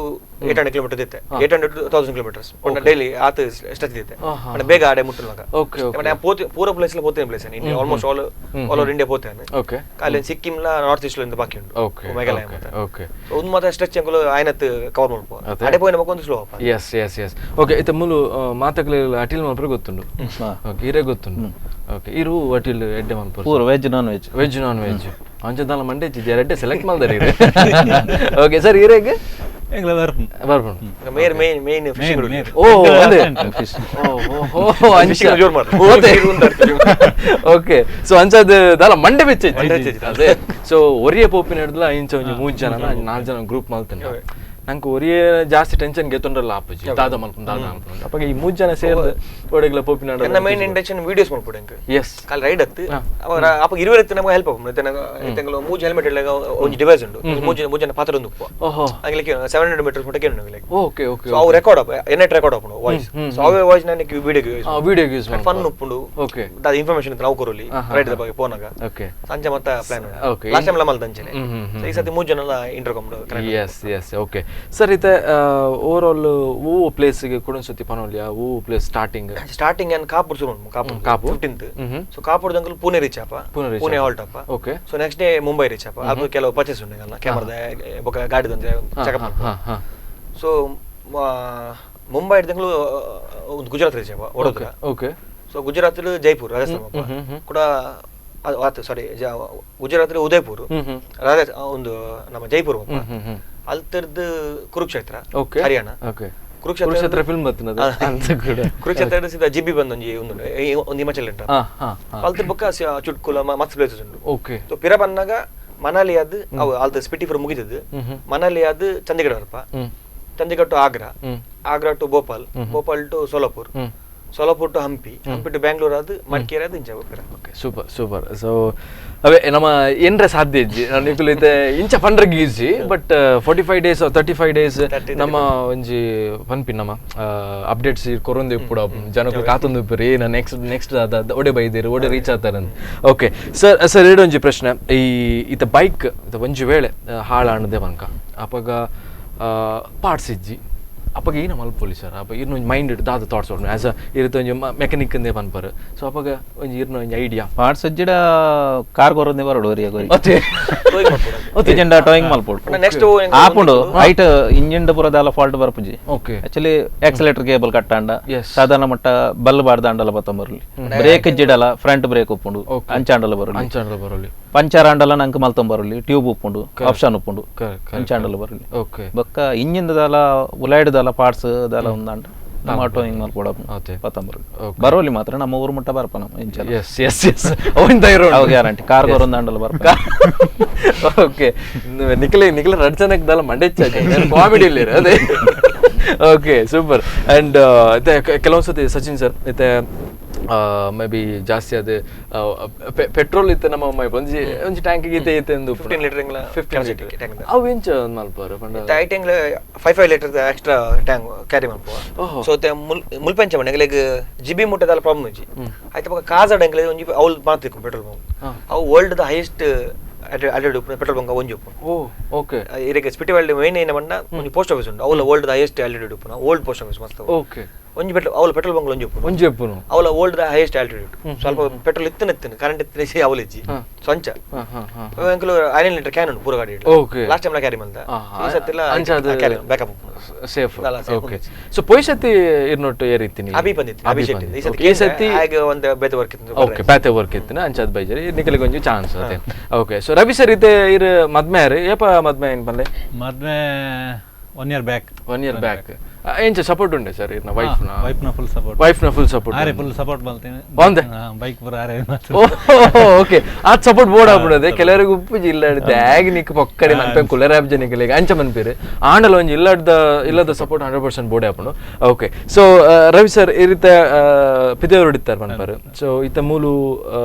800 kilometre ಇತ್ತೆ 800 to 1000 kilometres daily ಆತ ಸ್ಟ್ರೆಚ್ ಇತ್ತೆ ಪಂಡ ಬೇಗ ಆಡೆ ಮುಟ್ಟುವಾಗ Okay, okay. ಪಂಡ ಪೋತಿ ಪೂರ ಪ್ಲೇಸ್ ಲ ಪೋತೇನೆ place almost all all over India ಪೋತೇನೆ okay ಖಾಲಿ ಸಿಕ್ಕಿಂ ಲ ನಾರ್ತ್ ಈಸ್ಟ್ ಲ ಬಾಕಿ ಉಂಟು ಓಕೆ ಮೇಘಾಲಯ ಓಕೆ ಮಾತ್ರ ಓಕೆ ಸೊ ಒಂದು ಮಾತ್ರ ಸ್ಟ್ರೆಚ್ ಅಂಕುಲು ಆಯ್ನತ್ ಕವರ್ ಮಲ್ಪ ಅದೇ. ಅಡೆ ಪೋಯಿನ ಬೊಕ ಒಂದು ಸ್ಲೋ ಅಪ್ಪ S S S okay ಇತ್ತೆ ಮೂಲು ಮಾತಕ್ಲೆ ಅಟಿಲ್ ಮಲ್ಪರೆ ಗೊತ್ತುಂಡು ಓಕೆ ಇರೇ ಗೊತ್ತುಂಡು ಓಕೆ ಇರು ಅಟಿಲ್ ಎಡ್ಡೆ ಮಲ್ಪರೆ ಪೂರ veg non veg veg non veg ಅಂಚ ದಾಲ ಮಂಡೆ ಎಡ್ಡೆ ಸೆಲೆಕ್ಟ್ ಮಲ್ದಾರೆ ಇರೆ ಓಕೆ ಸರ್ ಇರೆಗ್ ಎಂಗ್ಲ ಬರ್ಪುಂಡು ಬರ್ಪುಂಡು ಮೇರ್ main main fishing ಮೇರ್. ಓ ಅದೇ ಫಿಶ್ ಓ ಓ ಓ ಅಂಚ Fishing ಜೋರ್ ಮಾಡ್ತಾರೆ. ಓ, ಓಕೆ ಸೊ ಅಂಚದ ದಾಲ ಮಂಡೆ ಬೆಚ್ಚ ಅದೇ ಸೊ ಒರಿಯ ಪೋಪಿನ ಹಿಡ್ದಲ ಇಂಚ ಒಂಜಿ ಮೂಜ್ ಜನ ನಾಲ್ಕು ಜನ ಗ್ರೂಪ್ ಮಲ್ತೇನೆ ನಂಗೆ ಒರಿಯೇ ಜಾಸ್ತಿ ಟೆನ್ಷನ್ ಗೆತ್ತೊಂಡ್ರಲ್ಲ ಆಪುಜಿ ದಾದ ಮಲ್ಪುಂಡು ದಾದ ಮಲ್ಪುಂಡು ಅಪ್ಪ ಈ ಮೂಜ್ ಜನ ಸೇರ್ದು ಒಡೆಗ್ಲ ಪೋಪಿನ ಎನ್ನ main intention videos ಮಲ್ಪುಡು ಎಂಕ್ ಎಸ್ ಕಾಲ್ ರೈಡ್ ಅತ್ತು ಅವರ ಅಪ್ಪ ಇರುವರೆತ್ತು ನಮಗೆ ಹೆಲ್ಪ್ ಆಪುಂಡು ಇತ್ತೆ ಮೂಜ್ ಹೆಲ್ಮೆಟ್ ಇಲ್ಲ ಒಂಜಿ ಡಿವೈಸ್ ಉಂಡು ಮೂಜ್ ಮೂಜನ ಪಾತ್ರ ಒಂದು ಉಪ್ಪು ಓಹೋ ಅಂಗ್ಲಿಕ್ಕೆ 700 ಮೀಟರ್ಸ್ ಮುಟ್ಟ ಕೇಳು like okay okay so ಅವು ರೆಕಾರ್ಡ್ ಅಪ್ ಎನ್ನೆಟ್ ರೆಕಾರ್ಡ್ ಆಪುಂಡು ವಾಯ್ಸ್ ಸೊ ಅವೇ ವಾಯ್ಸ್ ನನಗೆ video video use fun ಉಪ್ಪುಂಡು ಓಕೆ ದಾದ ಇನ್ಫಾರ್ಮೇಶನ್ ನಾವು ಕೊರಲಿ ರೈಡ್ the ಬಗ್ಗೆ ಪೋನಾಗ ಓಕೆ ಸಂಜೆ ಮತ್ತೆ plan Okay. Last time ಮಲ್ದ ಅಂಚನೆ ಹ್ಮ್, ಹ್ಮ್, ಹ್ಮ್. So, ಈ ಸತಿ ಮೂರು ಜನ intercom S yes okay sir ಇತ್ತೆ ಓವರ್ ಆಲ್ ಓ ಪ್ಲೇಸ್ಗೆ ಕೊಡೊಂದು ಸತಿ ಪನೋಲಿಯಾ ಓ place starting starting ಏನ್ ಕಾಪುರ್ ಶುರು ಉಂಟು ಕಾಪುರ್ ಕಾಪು. 15th ಹ್ಮ್. So Kapu ದಂಕಲ್ Pune reach ಆಪ Pune reach Pune ಆಪ. Halt ಆಪ Okay. So next day Mumbai reach ಆಪ ಅದು ಕೆಲವು ಪರ್ಚೇಸ್ ಉಂಟು ಅಲ್ಲ ಕ್ಯಾಮರಾದ ಬೊಕ ಗಾಡಿದಂತೆ ಚೆಕಪ್ ಹಾ ಹಾ ಸೊ ಮುಂಬೈ ದಂಕಲು ಒಂದು ಗುಜರಾತ್ ರೀಚ್ ಆಪ ವಡೋದರ ಓಕೆ ಸೊ ಗುಜರಾತ್ ಜೈಪುರ್ ರಾಜಸ್ಥಾನ ಹ್ಮ್, ಹ್ಮ್, ಹ್ಮ್. ಕೂಡ ಅದು ಆತು ಸಾರಿ ಗುಜರಾತ್ ಉದಯಪುರ್ ಹ್ಮ್, ಹ್ಮ್. ರಾಜ ಒಂದು ನಮ್ಮ ಜೈಪುರ್ ಹ್ಮ್, ಹ್ಮ್, ಹ್ಮ್. ಅಲ್ತರ್ದು Kurukshetra okay Haryana okay Kurukshetra Kurukshetra film ಬರ್ತದೆ ಅಂತ ಕೂಡ ಕುರುಕ್ಷೇತ್ರ ಸೀದಾ ಜಿಬಿ ಬಂದು ಒಂಜಿ ಒಂದು ಒಂದು ಹಿಮಾಚಲ ಉಂಟು ಹಾ ಹಾ ಹಾ ಅಲ್ತ ಬೊಕ್ಕ ಚುಟ್ಕುಲ ಮಸ್ತ್ ಪ್ಲೇಸಸ್ ಉಂಟು ಓಕೆ ಸೊ ಪಿರ ಬಂದಾಗ ಮನಾಲಿ ಅದು ಅವು ಅಲ್ತ ಸ್ಪಿಟಿ ಫೋರ್ ಮುಗಿದದ್ದು ಹ್ಮ್ ಹ್ಮ್. ಮನಾಲಿ ಅದು Chandigarh ಬರ್ಪ hmm Chandigarh to Agra hmm Agra to Bhopal Bhopal to Solapur hmm Solapur to Hampi Hampi to Bangalore ಅದು ಮಡಿಕೇರಿ ಅದು ಇಂಚ ಪಿರ okay super super so ಅವೇ ನಮ್ಮ ಏನ್ರೆ ಸಾಧ್ಯ ಇಜ್ಜಿ ನಾನು ನಿಕುಲು ಇತ್ತೆ ಇಂಚ ಪಂಡ್ರಗ್ easy but 45 days 35 days ನಮ್ಮ ಒಂಜಿ ಪನ್ಪಿ ನಮ್ಮ ಅಪ್ಡೇಟ್ಸ್ ಕೊರೊಂದು ಇಪ್ಪುಡ ಜನಕ್ಕೂ ಕಾತೊಂದು ಇಪ್ಪುರಿ ನಾ ನೆಕ್ಸ್ಟ್ ನೆಕ್ಸ್ಟ್ ಅದ ಒಡೆ ಬೈದಿರು ಒಡೆ ರೀಚ್ ಆತಾರೆ ಅಂತ okay sir sir ಎರಡು ಒಂಜಿ ಪ್ರಶ್ನೆ ಈ ಈತ ಬೈಕ್ ಈತ ಒಂಜಿ ವೇಳೆ ಹಾಳಾಣದೆ ಬಂಕ ಅಪಗ ಪಾರ್ಟ್ಸ್ ಇಜ್ಜಿ ಅಪ್ಪಗ ಏನ ಮಲ್ಪೊಲಿ ಸರ್ ಅಪ್ಪ ಇರ್ನ ಒಂಜಿ ಮೈಂಡ್ ದಾದ ಥಾಟ್ಸ್ ಉಂಟು ಆಸ್ ಅ ಇರುತ್ತೆ ಒಂಜಿ ಮೆಕ್ಯಾನಿಕ್ ಅಂದೇ ಪನ್ಪರ್ ಸೊ ಅಪ್ಪಗ ಒಂಜಿ ಇರ್ನ ಒಂಜಿ ಐಡಿಯಾ ಪಾರ್ಟ್ಸ್ ಅಜ್ಜಿಡ ಕಾರ್ ಕೊರೊಂದೇ ಬರೋಡು ಒರಿಯ ಗೊರಿ ಅತ್ತೆ ಇಂಜಿನ್ ಟೋಯಿಂಗ್ ಮಲ್ಪೊಡು ನೆಕ್ಸ್ಟ್ ಆಪುಂಡು ಹೈಟ್ ಇಂಜಿನ್ ಪೂರ ದಾಲ ಫಾಲ್ಟ್ ಬರ್ಪುಜಿ okay actually accelerator cable ಕಟ್ಟಾಂಡ Yes. ಸಾಧಾರಣ ಮಟ್ಟ ಬಲ್ ಬಾರ್ದಾಂಡಲ ಬತ್ತಂಬರ್ಲಿ ಬ್ರೇಕ್ ಇಜ್ಜಿಡಲ ಫ್ರಂಟ್ ಬ್ರೇಕ್ ಉಪ್ಪುಂಡು ಅಂಚಾಂಡಲ ಬರಲಿ ಅಂಚಾಂಡಲ ಬರೋಲಿ ಪಂಚರ್ ಆಂಡಲ ನಂಗೆ ಮಲ್ತಂಬರಲಿ ಟ್ಯೂಬ್ ಉಪ್ಪುಂಡು ಆಪ್ಷನ್ ಉಪ್ಪುಂಡು Correct, correct. ಅಂಚಾಂಡಲ ಬರಲಿ ಓಕೆ ಬೊಕ್ಕ ಇಂಜಿನ್ ದಾಲ ಉಲಾಯ್ಡ್ ದಾಲ ಪಾರ್ಟ್ಸ್ ದಾಲ ಉಂದಾಂಡ ನಮ್ಮ ಟೋಯಿಂಗ್ ಮಲ್ಪೊಡ ಅದೇ. ಪತ್ತಂಬರ್ಲಿ Okay. ಬರೋಲಿ ಮಾತ್ರ ನಮ್ಮ ಊರು ಮುಟ್ಟ ಬರ್ಪ ನಮ್ಮ ಇಂಚಲ S S S ಅವಿಂದ ಇರೋ ಅವು ಗ್ಯಾರಂಟಿ ಕಾರ್ ಕೊರೊಂದಾಂಡಲ ಬರ್ಪ ಓಕೆ ನಿಖಿಲ ನಿಖಿಲ ರಡ್ ಜನಕ್ಕೆ ದಾಲ ಮಂಡೆ ಕಾಮಿಡಿ ಇಲ್ಲಿ ಅದೇ okay super and ಕೆಲವೊಂದು ಸತಿ ಸಚಿನ್ ಸರ್ ಇತ್ತೆ ಮೇ ಬಿ ಜಾಸ್ತಿ ಅದು ಪೆಟ್ರೋಲ್ ಇತ್ತೆ ನಮ್ಮ ಒಂಜಿ ಒಂಜಿ ಟ್ಯಾಂಕ್ ಗೀತೆ ಇತ್ತೆ ಎಂದು 15 ಲೀಟರ್ ಇಂಗ್ಲ 15 capacity tank the. ಅವು ಎಂಚ ಮಲ್ಪರು ಪಂಡ I tank 5 litre extra tank carry ಮಲ್ಪುವ ಓಹೋ. ಸೊ ಮುಲ್ಪಂಚ ಎಂಗ್ಲೆಗ್ ಜಿಬಿ ಮುಟ್ಟದಾಲ ಪ್ರಾಬ್ಲಮ್ ಇಜ್ಜಿ ಆಯ್ತು ಬೊಕ ಕಾಜಾಡ್ ಎಂಗ್ಲೆ ಒಂಜಿ ಅವ್ಲು ಮಾತಿಕ್ಕು ಪೆಟ್ರೋಲ್ ಬಂಕ್ ಅವು world the highest altitude petrol bunk ಒಂಜಿ ಉಪ್ಪು ಓ ಓಕೆ ಇರೆಗ್ ಸ್ಪಿಟಿ ವರ್ಲ್ಡ್ ಮೇನ್ ಏನ ಪಂಡ ಒಂಜಿ ಪೋಸ್ಟ್ ಆಫೀಸ್ ಉಂಟು ಅವ್ಲ world the highest altitude ಉಪ್ಪುನ old post office ಮಸ್ತ್ ಅವು. ಓಕೆ ಒಂಜಿ ಪೆಟ್ರೋಲ್ ಅವ್ಲ ಪೆಟ್ರೋಲ್ ಬಂಕ್ ಒಂಜಿ ಉಪ್ಪುನು ಒಂಜಿ ಉಪ್ಪುನು ಅವಲ world the highest altitude ಸ್ವಲ್ಪ ಪೆಟ್ರೋಲ್ ಇತ್ತನ ಇತ್ತನ ಕರೆಂಟ್ ಇತ್ತನ ಅವಲ ಇಜ್ಜಿ ಸೊ ಅಂಚ ಹಾ ಹಾ ಹಾ ಎಂಕುಲು 9 ಲೀಟರ್ can ಉಂಟು ಪೂರ ಗಾಡಿ Okay. Last time carry ಮಲ್ದ ಈ ಸತಿಲ ಅಂಚ ಅದು ಕ್ಯಾರಿ ಬ್ಯಾಕಪ್ ಸೇಫ್ ಅಲ್ಲ, safe okay so ಪೊಯ್ಸತಿ ಇರ್ನೊಟ್ಟು ಏರಿತ್ತೀನಿ ಅಭಿ ಬಂದಿತ್ತು ಅಭಿ ಶೆಟ್ಟಿ ಈ ಸತಿ ಈ ಸತಿ ಹಾಗೆ ಒಂದು ಬೇತೆ ವರ್ಕ್ ಇತ್ತು ಓಕೆ ಪ್ಯಾತೆ ವರ್ಕ್ ಇತ್ತಿನ ಅಂಚಾದ್ ಬೈಜರಿ ನಿಖಲಿಗೆ ಒಂಜಿ ಚಾನ್ಸ್ ಅದೇ okay so Ravi sir ಇತ್ತೆ ಇರ್ ಮದ್ಮೆ ಆರ್ ಏಪ ಮದ್ಮೆ ಏನ್ ಪನ್ಲೆ ಮದ್ವೆ 1 year back 1 year back ಎಂಚ ಸಪೋರ್ಟ್ ಉಂಡೆ ಸರ್ ಇರ್ನ ವೈಫ್ ನ ವೈಫ್ ನ full support wife ನ ಫುಲ್ ಸಪೋರ್ಟ್ ಆರೆ ಫುಲ್ ಸಪೋರ್ಟ್ ಮಲ್ತೇನೆ ಒಂದೆ? ಬೈಕ್ ಪೂರ ಆರೆ ಮಾತ್ರ ಓಕೆ ಆ ಸಪೋರ್ಟ್ ಬೋರ್ಡ್ ಆಗ್ಬಿಡದೆ ಕೆಲವರಿಗೆ ಉಪ್ಪುಜಿ ಇಲ್ಲ ದ್ಯಾಗ್ ನಿಕ್ ಪೊಕ್ಕಡೆ ಮನ್ಪೆ ಕುಲರಾಬ್ ಜನಿಕಲಿಗೆ ಅಂಚ ಮನ್ಪೇರು ಆಂಡಲ ಒಂಜಿ ಇಲ್ಲದ ಇಲ್ಲದ ಸಪೋರ್ಟ್ 100% ಬೋರ್ಡ್ ಆಪುಂಡು okay so Ravi sir ಈ ರೀತಿ ಪಿದೇವರು ಇತ್ತಾರೆ ಮನ್ಪಾರು ಸೊ ಇತ್ತ ಮೂಲು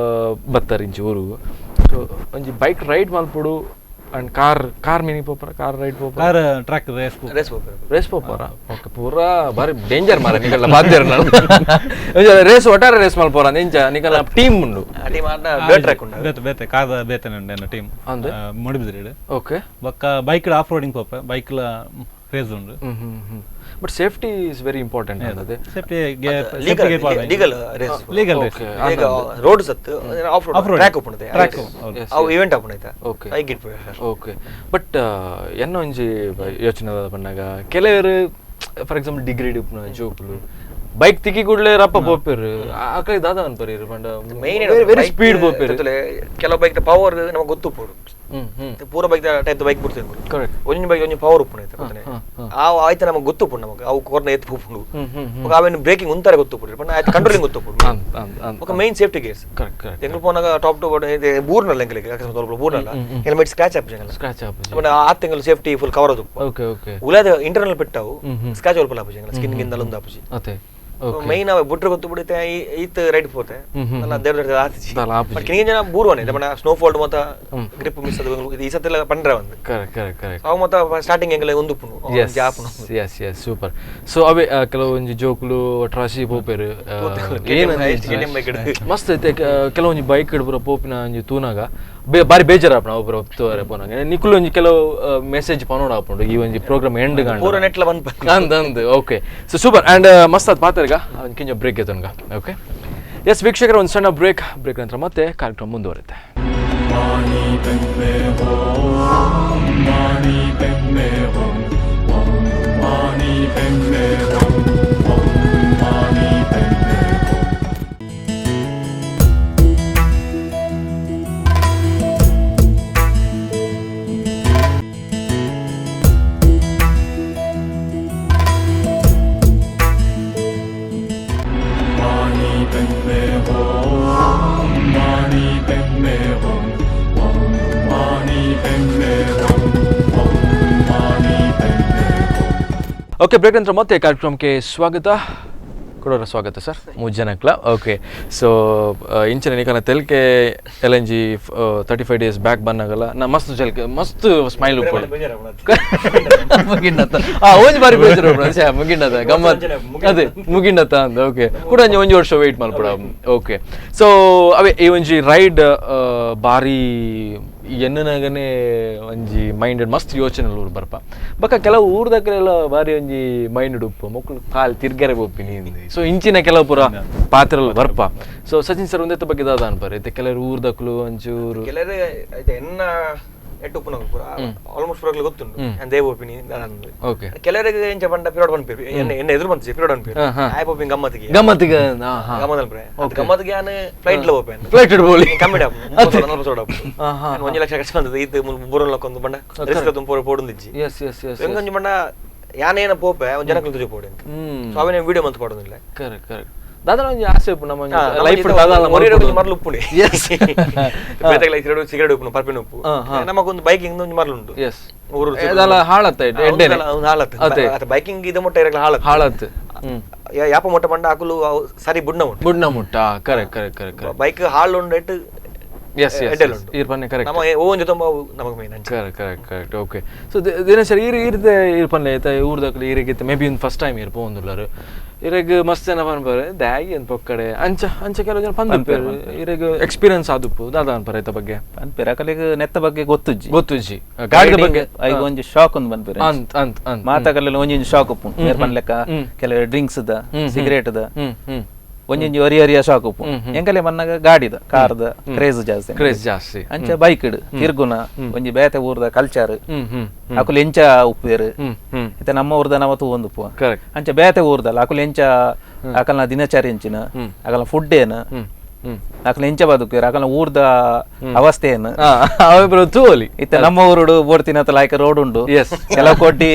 ಬತ್ತಾರೆ ಇಂಚಿ ಊರು ಸೊ ಒಂಜಿ ಬೈಕ್ ರೈಡ್ ಮಲ್ಪುಡು And car car mini ಪೋಪರ car ride ಪೋಪರ car track race race ಪೋಪರ race ಪೋಪರ okay ಪೂರಾ ಬಾರಿ danger ಮಾರ ನಿಕಲ್ಲ ಬಾಧ್ಯರ ನಾನು ರೇಸ್ ಒಟ್ಟಾರೆ ರೇಸ್ ಮಲ್ಪೋರ ಎಂಚ ನಿಕಲ್ಲ ಟೀಮ್ ಉಂಡು ಟೀಮ್ ಆಡ ಬೇರೆ ಟ್ರ್ಯಾಕ್ ಉಂಡು ಬೇತೆ ಬೇತೆ ಕಾರ್ ಬೇತೆ ಉಂಡು ಎನ್ನ ಟೀಮ್ ಅಂದೆ? ಮುಡಿಬಿದ್ರಿಡು ಓಕೆ ಬೊಕ್ಕ bike off roading ಪೋಪ bike race ಉಂಡು but safety is very important ಅದೇ safety legal legal race legal race Okay. ಈಗ ರೋಡ್ ಸತ್ತು of road track ಉಪ್ಪುಂಡು Track, ಅವು ಇವೆಂಟ್ ಆಪುಂಡು Okay. Bike ಇಟ್ಪು okay but ಎನ್ನ ಒಂಜಿ ಯೋಚನೆ ಪನ್ನಾಗ ಕೆಲವರು for example degree ಉಪ್ಪುನ ಜೋಕುಲು ಬೈಕ್ ತಿಕ್ಕಿ ಕೂಡಲೇ ರಪ್ಪ ಪೋಪೇರು ಆ ಕಡೆ ದಾದ ಅನ್ಪರಿ ಪಂಡ main very speed ಪೋಪೇರು ಕೆಲವು ಬೈಕ್ ಪವರ್ ನಮಗೆ ಗೊತ್ತು ಉಪ್ಪುಡು ಹ್ಮ್ ಹ್ಮ್ ಪೂರ bike type bike ಬಿಡ್ತೇವೆ Correct. ಒಂಜಿ ಬೈಕ್ ಒಂಜಿ ಪವರ್ ಉಪ್ಪುಂಡು ಐತೆ ಗೊತ್ತನೆ ಆ ಆಯ್ತು ನಮಗೆ ಗೊತ್ತು ಉಪ್ಪುಂಡು ನಮಗೆ ಅವು ಕೊರ್ನ ಎತ್ತು ಉಪ್ಪುಂಡು ಹ್ಮ್ ಹ್ಮ್ ಬೊಕ ಅವೇನು ಬ್ರೇಕಿಂಗ್ ಉಂತಾರೆ ಗೊತ್ತು ಉಪ್ಪುಂಡು ಪಂಡ ಆಯ್ತು ಕಂಟ್ರೋಲಿಂಗ್ ಗೊತ್ತು ಉಪ್ಪುಂಡು ಅಂದ್ ಅಂದ್ ಅಂದ್ ಬೊಕ main safety gears correct correct ಎಂಗ್ಲು ಪೋನಾಗ top to ಬೂರ್ನಲ್ಲ ಎಂಗ್ಲಿಗೆ ಅಕಸ್ಮಾತ್ ಒಲ್ಪ ಬೂರ್ನಲ್ಲ ಹೆಲ್ಮೆಟ್ ಸ್ಕ್ರಾಚ್ ಆಪುಜಿ ಸ್ಕ್ರಾಚ್ ಆಪುಜಿ ಪಂಡ ಆ ತಿಂಗಳು safety full cover ಅದು ಓಕೆ ಓಕೆ ಉಲಾದ ಇಂಟರ್ನಲ್ ಪೆಟ್ಟಾವು ಸ್ಕ್ರಾಚ್ ಒಲ್ಪ ಆಪುಜಿ ಸ್ಕಿನ್ ಗಿಂದಲ ಒಂದು ಆಪುಜಿ ಅದೇ ಓಕೆ ಮೈನ್ ಅವ ಬುಟ್ರೆ ಗೊತ್ತು ಬಿಡುತ್ತೆ ಈತ್ ರೈಡ್ ಪೋತೆ ಅಲ್ಲ ದೇವ್ರ ಆತಿಜಿ ದಾಲ ಆಪುಜಿ. ಬಟ್ ಕಿನಿಗೆ ಜನ ಬೂರ್ವನೆ ಮನ ಸ್ನೋ ಫಾಲ್ಟ್ ಮತ್ತ ಗ್ರಿಪ್ ಮಿಸ್ ಅದು ಈ ಸತ್ತೆಲ್ಲ ಪಂಡ್ರೆ ಒಂದು correct correct correct ಅವು ಮತ್ತ ಸ್ಟಾರ್ಟಿಂಗ್ ಎಂಗಲ ಒಂದು ಪುನು S ಜಾಪುನು S yes super so ಅವೇ ಕೆಲವೊಂಜಿ ಜೋಕುಲು ಟ್ರಾಶಿ ಪೋಪೇರು KTM bike ಇಡು. ಮಸ್ತ್ ಐತೆ ಕೆಲವೊಂಜಿ ಬೈಕ್ ಇಡ್ಬರ ಪೋಪಿನ ಒಂಜಿ ತೂನಾಗ ಬಾರಿ ಬೇಜಾರಾಪಣ ಒಬ್ಬರು ತೂವರೆ ಪೋನಾಗ ನಿಕುಲು ಒಂಜಿ ಕೆಲವು ಮೆಸೇಜ್ ಪನೋಡ ಆಪುಂಡು ಈ ಒಂಜಿ ಪ್ರೋಗ್ರಾಮ್ ಎಂಡ್ ಪೂರ ನೆಟ್ಲ ಬಂದ್ ಅಂದ್ ಅಂದ್ okay so super and ಮಸ್ತ್ ಅದು ಪಾತ್ರಗ ಒಂದು ಕಿಂಜ ಬ್ರೇಕ್ ಎತ್ತನ್ಗ ಓಕೆ ಎಸ್ ವೀಕ್ಷಕರ ಒಂದು ಸಣ್ಣ ಬ್ರೇಕ್ ಬ್ರೇಕ್ ನಂತರ ಮತ್ತೆ ಕಾರ್ಯಕ್ರಮ ಮುಂದುವರುತ್ತೆ. ಓಕೆ ಬ್ರೇಕ್ ನಂತರ ಮತ್ತೆ ಕಾರ್ಯಕ್ರಮಕ್ಕೆ ಸ್ವಾಗತ ಕೊಡೋರ ಸ್ವಾಗತ ಸರ್ ಮೂರು ಜನಕ್ಲ ಓಕೆ ಸೊ ಇಂಚಿನ ನಿಕನ ತೆಲ್ಕೆ L N G 35 days back ಬಂದಾಗಲ್ಲ ನಾ ಮಸ್ತ್ ಜಲ್ಕೆ ಮಸ್ತ್ ಸ್ಮೈಲ್ ಮುಗಿಂಡತ್ತ ಒಂಜಿ ಬಾರಿ ಬೇಜಾರು ಮುಗಿಂಡತ್ತ ಗಮ್ಮತ್ ಅದೇ ಮುಗಿಂಡತ್ತ ಅಂದ ಓಕೆ ಕೂಡ ಒಂಜಿ ಒಂಜಿ ವರ್ಷ ವೆಯ್ಟ್ ಮಲ್ಪಡ ಓಕೆ ಸೊ ಅವೇ ಈ ಒಂಜಿ ರೈಡ್ ಬಾರಿ ಎನ್ನನಾಗನೇ ಒಂಜಿ ಮೈಂಡೆಡ್ ಮಸ್ತ್ ಯೋಚನೆ ಊರು ಬರ್ಪ ಬಕ್ಕ ಕೆಲವು ಊರ್ದಕ್ಕೆಲ್ಲ ಬಾರಿ ಒಂಜಿ ಮೈಂಡ್ ಉಪ್ಪು ಮಕ್ಕಳು ಕಾಲು ತಿರ್ಗೆರೆ ಒಪ್ಪಿನಿ ಸೊ ಇಂಚಿನ ಕೆಲವು ಪೂರ ಪಾತ್ರలు ಬರ್ಪ ಸೊ ಸಚಿನ್ ಸರ್ ಒಂದೇ ಬಗ್ಗೆ ದಾದ ಅನ್ಪಾರೆ ಇತ್ತೆ ಕೆಲವರು ಊರ್ದಕ್ಲು ಒಂಚೂರು ಕೆಲವರು ಐತೆ ಎನ್ನ ಎಟ್ಟು ಉಪ್ಪುನ ಪೂರ ಆಲ್ಮೋಸ್ಟ್ ಪೂರ ಗೊತ್ತುಂಟು ದೇವ ಒಪ್ಪಿನಿ ದಾದ ಓಕೆ ಕೆಲವರಿಗೆ ಎಂಚ ಪಂಡ ಪಿರೋಡ್ ಪನ್ಪೇರು ಎನ್ನ ಎನ್ನ ಎದುರು ಬಂತು ಪಿರೋಡ್ ಪನ್ಪೇರು ಆಯ್ ಪೋಪಿನ್ ಗಮ್ಮತ್ತಿಗೆ ಗಮ್ಮತ್ತಿಗೆ ಗಮ್ಮತ್ ಅನ್ಪರೆ ಗಮ್ಮತ್ತಿಗೆ ಯಾನ್ ಫ್ಲೈಟ್ ಲ ಪೋಪೇನ್ ಫ್ಲೈಟ್ ಇಡ್ಬೋಲಿ ಕಮ್ಮಿ ಡಾಪು ನಲ್ಪ ಸೋಡ ಒಂಜಿ ಲಕ್ಷ ಖರ್ಚು ಬಂದದ್ದು ಇದು ಬೂರನ್ ಲಕ್ಕೊಂದು ಬಂಡ ರಿಸ್ಕ್ ಅದು ಪೋರ ಪೋಡುಂದಿಜ್ಜಿ S S S ಎಂಗೊಂಜಿ ಬಂಡ ಯಾನೇನ ಪೋಪೆ ಒಂಜಿ ಜನಕ್ಕಲು ತುಜೆ ಪೋಡು ಸೊ ಅವೇನೇ ವಿಡಿಯೋ ಮಂತ್ ಪಾಡೋದಿಲ್ಲ ಕರೆಕ್ಟ್ ಕರೆಕ್ಟ್ ದಾದನ ಒಂಜಿ ಆಸೆ ಉಪ್ಪು ನಮ್ಮ ಲೈಫ್ ದಾದನ ಒಂಜಿ ಮರ್ಲು ಉಪ್ಪುಂಡು ಎಸ್ ಬೇತೆಗಳ ಸಿಗರೇಟ್ ಉಪ್ಪು ಪರ್ಪಿನ ಉಪ್ಪು ನಮಗೊಂದು ಬೈಕಿಂಗ್ ಒಂಜಿ ಮರ್ಲು ಉಂಟು ಎಸ್ ಅದೆಲ್ಲ ಹಾಳತ್ತ ಎಡ್ಡೆನೆ ಹಾಳತ್ತು ಬೈಕಿಂಗ್ ಇದು ಮೊಟ್ಟ ಇರಲ್ಲ ಹಾಳತ್ತು ಹಾಳತ್ತು ಯಾಪ ಮೊಟ್ಟ ಬಂಡ ಹಾಕಲು ಸರಿ ಬುಡ್ನ ಮುಟ್ಟ ಬುಡ್ನ ಮುಟ್ಟ correct correct correct correct bike ಹಾಳು ಉಂಡು ಇಟ್ಟು ಎಸ್ ಎಸ್ ಈರ್ ಪನ್ನೆ ಕರೆಕ್ಟ್ ನಮ್ಮ ಓ ಒಂಜಿ ತುಂಬ ನಮಗೆ main correct correct correct okay so Dinesh sir ಈರ್ ಈರ್ದೆ ಈರ್ ಪನ್ಲೆ ಐತ ಊರ್ದಕ್ಲು ಈರಿಗಿತ್ತ ಮೇ ಬಿ ಒಂದು ಫಸ್ಟ್ ಟೈಮ್ ಈರ್ ಪೋಂದುಲ್ಲರು ಇರೆಗ್ ಮಸ್ತ್ ಜನ ಪನ್ಪರು ದ್ಯಾಗಿ ಅಂತ ಪೊಕ್ಕಡೆ ಅಂಚ ಅಂಚ ಕೆಲವು ಜನ ಪಂದುಪ್ಪೇರು ಇರೆಗ್ ಎಕ್ಸ್ಪೀರಿಯನ್ಸ್ ಆದುಪ್ಪು ದಾದ ಅನ್ಪರ ಐತ ಬಗ್ಗೆ ಪನ್ಪೇರು ಅಕಲಿಗೆ ನೆತ್ತ ಬಗ್ಗೆ ಗೊತ್ತುಜ್ಜಿ ಗೊತ್ತುಜ್ಜಿ ಗಾಡಿದ ಬಗ್ಗೆ ಐಗ ಒಂಜಿ ಶಾಕ್ ಒಂದು ಪನ್ಪೇರು ಅಂತ್ ಅಂತ್ ಅಂತ್ ಮಾತಾಗಲೆಲ್ಲ ಒಂಜೊಂಜಿ ಶಾಕ್ ಉಪ್ಪು ಮೇರ್ ಪನ್ಲೆಕ್ಕ ಕೆಲವು ಡ್ರಿಂಕ್ಸ್ the cigarette the ಹ್ಮ್ ಹ್ಮ್ ಒಂಜೊಂಜಿ ಒರಿ ಒರಿಯ ಶಾಕ್ ಉಪ್ಪು ಎಂಕಲೆ ಮನ್ನಾಗ ಗಾಡಿದ ಕಾರ್ದ ಕ್ರೇಜ್ ಜಾಸ್ತಿ ಕ್ರೇಜ್ ಜಾಸ್ತಿ ಅಂಚ ಬೈಕ್ ಇಡು ತಿರ್ಗುನ ಒಂಜಿ ಬೇತೆ ಊರ್ದ ಕಲ್ಚರ್ ಹ್ಮ್ ಹ್ಮ್ ಅಕುಲು ಎಂಚ ಉಪ್ಪೇರು ಹ್ಮ್ ಹ್ಮ್ ಇತ್ತೆ ನಮ್ಮ ಊರ್ದ ನವ ತೂ ಒಂದು ಉಪ್ಪು ಕರೆಕ್ಟ್ ಅಂಚ ಬೇತೆ ಊರ್ದಲ್ಲ ಅಕುಲು ಎಂಚ ಅಕಲ್ನ ದಿನಚರಿ ಎಂಚಿನ ಅಕಲ್ನ ಫುಡ್ ಏನು ಹ್ಮ್ ಹ್ಮ್ ಅಕಲ್ನ ಎಂಚ ಬದುಕೇರು ಅಕಲ್ನ ಊರ್ದ ಅವಸ್ಥೆ ಏನು ಅವಿಬ್ರು ತೂಲಿ ಇತ್ತೆ ನಮ್ಮ ಊರುಡು ಬೋಡ್ತಿನ ಲಾಯ್ಕ ರೋಡ್ ಉಂಡು Yes. ಕೆಲವು ಕೋಟಿ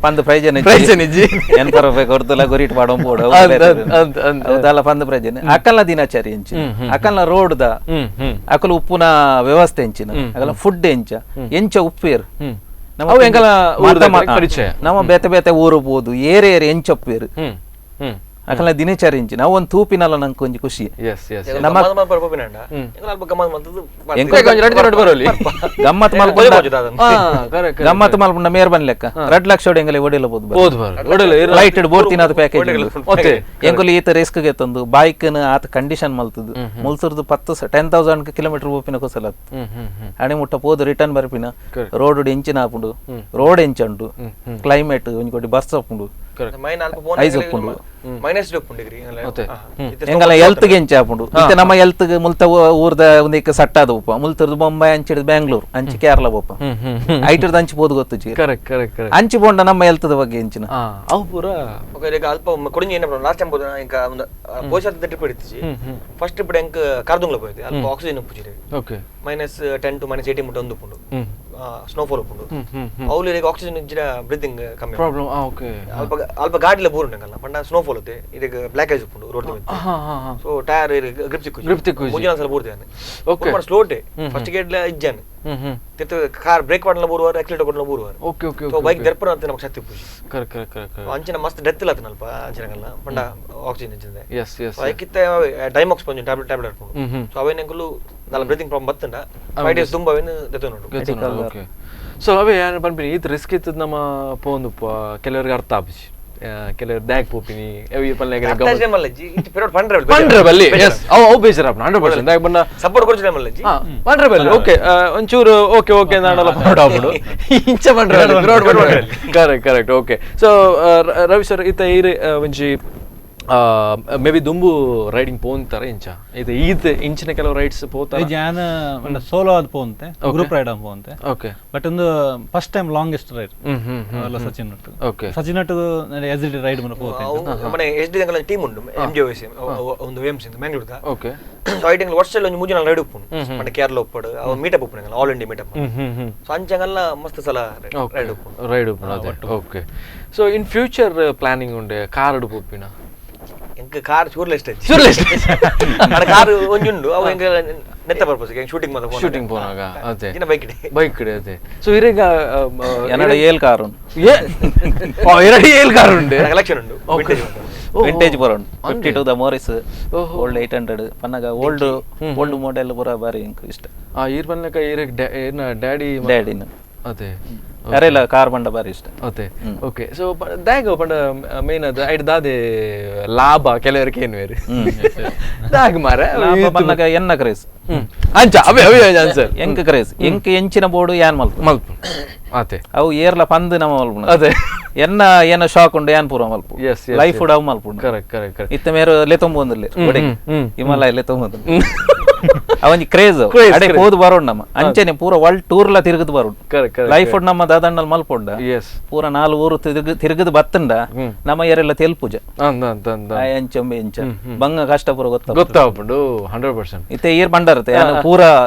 ಪಂದ್ ಪ್ರೈಜನ್ ಪ್ರೈಜನ್ ಇಜ್ಜಿ. ಎನ್ಪ ರೂಪಾಯಿ ಕೊಡ್ತಲ್ಲ ಗುರಿಟ್ ಪಾಡೋ ಬೋಡು ಅಂದ್ ಅಂದ್ ಅಂದ್ ಅಂದ್. ಅದೆಲ್ಲ ಪಂದ್ ಪ್ರೈಜನ್ ಅಕಲ್ನ ದಿನಚರಿ ಎಂಚಿನ ಅಕಲ್ನ ರೋಡ್ದ ಹ್ಮ್ ಹ್ಮ್ ಅಕಲ್ ಉಪ್ಪುನ ವ್ಯವಸ್ಥೆ ಎಂಚಿನ ಅಕಲ್ನ ಫುಡ್ ಎಂಚ ಎಂಚ ಉಪ್ಪೇರು ಹ್ಮ್ ನಮ್ಮ ಅವು ಎಂಕಲ ಮಾತ ಊರ್ದ ಮಾತ- ಪರಿಚಯ. ನಮ್ಮ ಬೇತೆ ಬೇತೆ ಊರು ಪೋದು ಏರೆ ಏರೆ ಎಂಚ ಉಪ್ಪೇರು ಹ್ಮ್ ಹ್ಮ್ ಅಕಲ್ನ ದಿನಚರಿ ಇಂಚಿ ನಾವು ಒಂದು ತೂಪಿನಲ್ಲ ನಂಗೆ ಒಂಜಿ ಖುಷಿ. ನಮ್ಮ ಗಮ್ಮತ್ ಮಲ್ಪುಂಡ ಗಮ್ಮತ್ ಮಲ್ಪುಂಡ ಮೇರ್ ಬನ್ ಲೆಕ್ಕ 2 ಲಕ್ಷ ಎಂಗಲೆ ಒಡೆಯಲಬಹುದು ಲೈಟ್ ಬೋರ್ತಿನ ಪ್ಯಾಕೇಜ್ ಎಂಕುಲು ಈತ ರಿಸ್ಕ್ ಗೆತ್ತೊಂದು ಬೈಕ್ ಆತ ಕಂಡೀಷನ್ ಮಲ್ತದು ಮುಲ್ಸುರ್ದು 10,000 ಕಿಲೋಮೀಟರ್ ಪೋಪಿನ ಕುಸಲ ಅಣೆ ಮುಟ್ಟ ಪೋದು ರಿಟರ್ನ್ ಬರ್ಪಿನ ರೋಡ್ ಎಂಚಿನ ಆಪುಂಡು ರೋಡ್ ಎಂಚುಂಡು ಕ್ಲೈಮೇಟ್ ಒಂಜಿ ಕೋಟಿ ಬರ್ಸ ಆಪುಂಡು ಎಂಗಲ ಹೆಲ್ತ್ ಗೆ ಎಂಚ ಆಪುಂಡು ಇತ್ತೆ ನಮ್ಮ ಹೆಲ್ತ್ ಮುಲ್ತ ಊರ್ದ ಒಂದಿಕ್ ಸಟ್ಟಾದ ಉಪ್ಪ ಮುಲ್ತರ್ದು ಬೊಂಬೈ ಅಂಚಿಡ್ದು ಬ್ಯಾಂಗ್ಳೂರ್ ಅಂಚಿ ಕೇರಳ ಪೋಪ ಐಟರ್ದ ಅಂಚಿ ಪೋದು ಗೊತ್ತುಜಿ ಅಂಚಿ ಪೋಂಡ ನಮ್ಮ ಹೆಲ್ತ್ ಬಗ್ಗೆ ಎಂಚಿನ ಅವು ಪೂರ ಅಲ್ಪ ಕೊಡಿಂಜಿ ಏನ ಲಾಸ್ಟ್ ಟೈಮ್ ಪೋದ ಇಂಕ ಪೋಷಾದ ಟ್ರಿಪ್ ಇಡ್ತಿಜಿ ಫಸ್ಟ್ ಟ್ರಿಪ್ ಎಂಕ್ ಕಾರ್ದುಂಗ್ಲ ಪೋಯ್ತು ಅಲ್ಪ ಆಕ್ಸಿಜನ್ ಉಪ್ಪುಜಿ ಓಕೆ -10 to -18 ಮುಟ್ಟ ಒಂದು ಉಪ್ಪುಂಡು ಸ್ನೋಫಾಲ್ ಉಪ್ಪುಂಡು ಅವ್ಲು ಇರೆಗ್ ಆಕ್ಸಿಜನ್ ಇಜ್ಜಿಡ ಬ್ರೀತಿಂಗ್ ಕಮ್ಮಿ ಪ್ರಾಬ್ಲಮ್. ಓಕೆ ಅಲ್ಪ ಅಲ್ಪ ಗಾಡಿಲ ಬೂರುಂಡಂಗಲ್ಲ ಪಂಡ ಸ್ನೋಫಾಲ್ ಉತ್ತೆ ಇರೆಗ್ ಬ್ಲ್ಯಾಕ್ ಐಸ್ ಉಪ್ಪುಂಡು ರೋಡ್ ಮಿತ್ತು ಸೊ ಟೈರ್ ಇರೆಗ್ ಗ್ರಿಪ್ ಸಿಕ್ಕು ಗ್ರಿಪ್ ತಿಕ್ಕು ಮುಂಜಿನ ಸಲ ಬೂರ್ದೆ ಓಕೆ ಸ್ಲೋಟೆ ಫಸ್ಟ್ ಗೇಟ್ ಲ ಇಜ್ಜಾನೆ ತಿರ್ತು ಕಾರ್ ಬ್ರೇಕ್ ಮಾಡಲ ಬೂರುವಾರ ಆಕ್ಸಿಲೇಟರ್ ಕೊಡಲ ಬೂರುವಾರ okay okay so bike ದರ್ಪಣ ಅಂತ ನಮಗೆ ಶಕ್ತಿ ಉಪ್ಪುಜಿ correct correct correct ಅಂಚಿನ ಮಸ್ತ್ ಡೆತ್ ಇಲ್ಲ ಅಲ್ಪ ಅಂಚಿನಗಲ್ಲ ಪಂಡ ಆಕ್ಸಿಜನ್ ಇಜ್ಜಿಂದೆ ಎಸ್ ಎಸ್ ಐಕಿತ್ತ ಡೈಮಾಕ್ಸ್ ಪಂಜು ಟ್ಯಾಬ್ಲೆಟ್ ಟ್ಯಾಬ್ಲೆಟ್ ಹಾಕೊಂಡು ಸೊ ಅವೇನೆಂಕುಲು ನಲ್ಲ ಬ್ರೀತಿಂಗ್ ಪ್ರಾಬ್ಲಮ್ ಬತ್ತಂಡ 5 ಡೇಸ್ ತುಂಬ ಅವೇನು ದೆತ್ತೊಂಡು. ಓಕೆ ಸೊ ಅವೇ ಏನು ಪನ್ಪಿನಿ ಈತ್ ರಿಸ್ಕ್ ಇತ್ತದ ನಮ್ಮ ಪೋಂದುಪ್ಪ ಕೆಲವರಿಗೆ ಅರ್ಥ ಆಪುಜಿ ಕೆಲವರು ದ್ಯಾಗ್ ಪೋಪಿನಿ ಅವಿ ಪಲ್ಲೆ ಪಂಡ್ರೆ ಬಲ್ಲಿ ಎಸ್ ಅವು ಅವು ಬೇಜಾರಾಪುಂಡು 100% ದಾಗ್ ಬಣ್ಣ ಸಪೋರ್ಟ್ ಕೊರ್ಚು ಮಲ್ಲಜ್ಜಿ ಪಂಡ್ರೆ ಬಲ್ಲಿ ಓಕೆ ಒಂಚೂರು ಓಕೆ ಓಕೆ ನಾಡಲ್ಲ ಪೌಡ ಆಪುಂಡು ಇಂಚ ಪಂಡ್ರೆ road correct correct okay so Ravi sir ಇತ್ತ ಈರ್ ಒಂಜಿ ಮೇ ಬಿ ದುಂಬು ರೈಡಿಂಗ್ ಪೋಂತಾರೆ ಇಂಚ ಇದು ಈತ್ ಇಂಚಿನ ಕೆಲವು ರೈಡ್ಸ್ ಪೋತಾರೆ ಜಾನ ಸೋಲೋ ಅದು ಪೋಂತೆ ಗ್ರೂಪ್ ರೈಡ್ ಪೋಂತೆ ಓಕೆ ಬಟ್ ಒಂದು first time longest ride ಅಲ್ಲ ಸಚಿನ್ ಒಟ್ಟು ಓಕೆ ಸಚಿನ್ ಒಟ್ಟು S D ride ಮನ ಪೋತೆ ಮನೆ ಎಸ್ ಡಿ ದಂಗಲ ಟೀಮ್ ಉಂಟು M G S ಒಂದು ಎಂ ಸಿ ಮಂಗಳೂರುದ ಓಕೆ ಸೊ ಐಟಂಗ್ ವರ್ಷದಲ್ಲಿ ಒಂದು ಮೂಜನ ರೈಡ್ ಉಪ್ಪುಂಡು ಪಂಡ ಕೇರಳ ಉಪ್ಪಡು ಅವ ಮೀಟಪ್ ಉಪ್ಪುಂಡು all India meetup so ಅಂಚಂಗಲ್ಲ ಮಸ್ತ್ ಸಲ ರೈಡ್ ಉಪ್ಪುಂಡು ರೈಡ್ ಉಪ್ಪುಂಡು ಅದೇ okay so in future planning ಉಂಡೆ ಕಾರ್ ಉಪ್ಪುಪಿನ ಎಂಕ್ ಕಾರ್ ಚೂರ್ಲೆ ಇಷ್ಟ ಚೂರ್ಲೆ ಇಷ್ಟ ಅಡ ಕಾರ್ ಒಂಜುಂಡು ಅವು ಎಂಕ್ ನೆತ್ತ ಪರ್ಪಸ್ ಎಂಕ್ ಶೂಟಿಂಗ್ ಮಾತ ಶೂಟಿಂಗ್ ಪೋನಾಗ ಅದೇ ಇನ್ನ ಬೈಕ್ ಇಡೆ ಬೈಕ್ ಇಡೆ ಅದೇ ಸೊ ಇರೆಗ ಎನ್ನಡ ಏಲ್ ಕಾರ್ ಉಂಡು ಏ ಓ ಎರಡು ಏಲ್ ಕಾರ್ ಉಂಡು ಕಲೆಕ್ಷನ್ ಉಂಡು ವಿಂಟೇಜ್ ವಿಂಟೇಜ್ ಪೂರ ಉಂಡು 52 the Morris old 800 Pannaga old old model ಪೂರ ಬಾರಿ ಎಂಕ್ ಇಷ್ಟ. ಆ ಈರ್ ಪನ್ನಕ ಇರೆಗ್ ಏನ ಡ್ಯಾಡಿ ಡ್ಯಾಡಿನ ಅದೇ ಅರೆಲ ಕಾರ್ ಬಂಡ ಬಾರಿ ಇಷ್ಟ ಅದೇ ಓಕೆ ಸೊ ದಾಗ ಪಂಡ ಮೇನ್ ಅದು ಐಡ್ ದಾದೆ ಲಾಭ ಕೆಲವರಿಗೆ ಏನು ಬೇರೆ ದಾಗ್ ಮಾರ ಲಾಭ ಪನ್ನಗ ಎನ್ನ ಕ್ರೇಸ್ ಅಂಚ ಅವೇ ಅವೇ ಆನ್ಸರ್ ಎಂಕ್ ಕ್ರೇಸ್ ಎಂಕ್ ಎಂಚಿನ ಬೋರ್ಡು ಯಾನ್ ಮಲ್ಪ ಮಲ್ಪ ಅದೇ ಅವು ಏರ್ಲ ಪಂದ್ ನಮ್ಮ ಮಲ್ಪುಣ ಅದೇ ಎನ್ನ ಏನ ಶಾಕ್ ಉಂಡು ಯಾನ್ ಪೂರ ಮಲ್ಪ ಲೈಫ್ ಉಡ್ ಅವು ಮಲ್ಪುಂಡು correct correct correct ಇತ್ತ ಮೇರು ಲೆತೊಂಬೊಂದಿಲ್ಲ ಹಿಮಾಲಯ ಲೆತೊಂಬೊಂದಿಲ್ಲ ಅವನಿ ಕ್ರೇಜ್ ಅಡೆ ಪೋದು ಬರೋಣ ನಮ್ಮ ಅಂಚನೆ ಪೂರ ವರ್ಲ್ಡ್ ಟೂರ್ ಲ ತಿರುಗದು ಬರೋಣ ಲೈಫ್ ನಮ್ಮ ದಾದಣ್ಣಲ್ ಮಲ್ಪೊಂಡ ಪೂರ 4 ಊರು ತಿರುಗದು ಬತ್ತಂಡ ನಮ್ಮ ಏರೆಲ್ಲ ತೆಲ್ಪುಜ ಎಂಚೊಂಬೆ ಎಂಚ ಬಂಗ ಕಷ್ಟ ಪೂರ ಗೊತ್ತ ಗೊತ್ತಾಪುಂಡು 100% ಇತ್ತೆ ಏರ್ ಬಂಡಾರತ್ತೆ ಪೂರ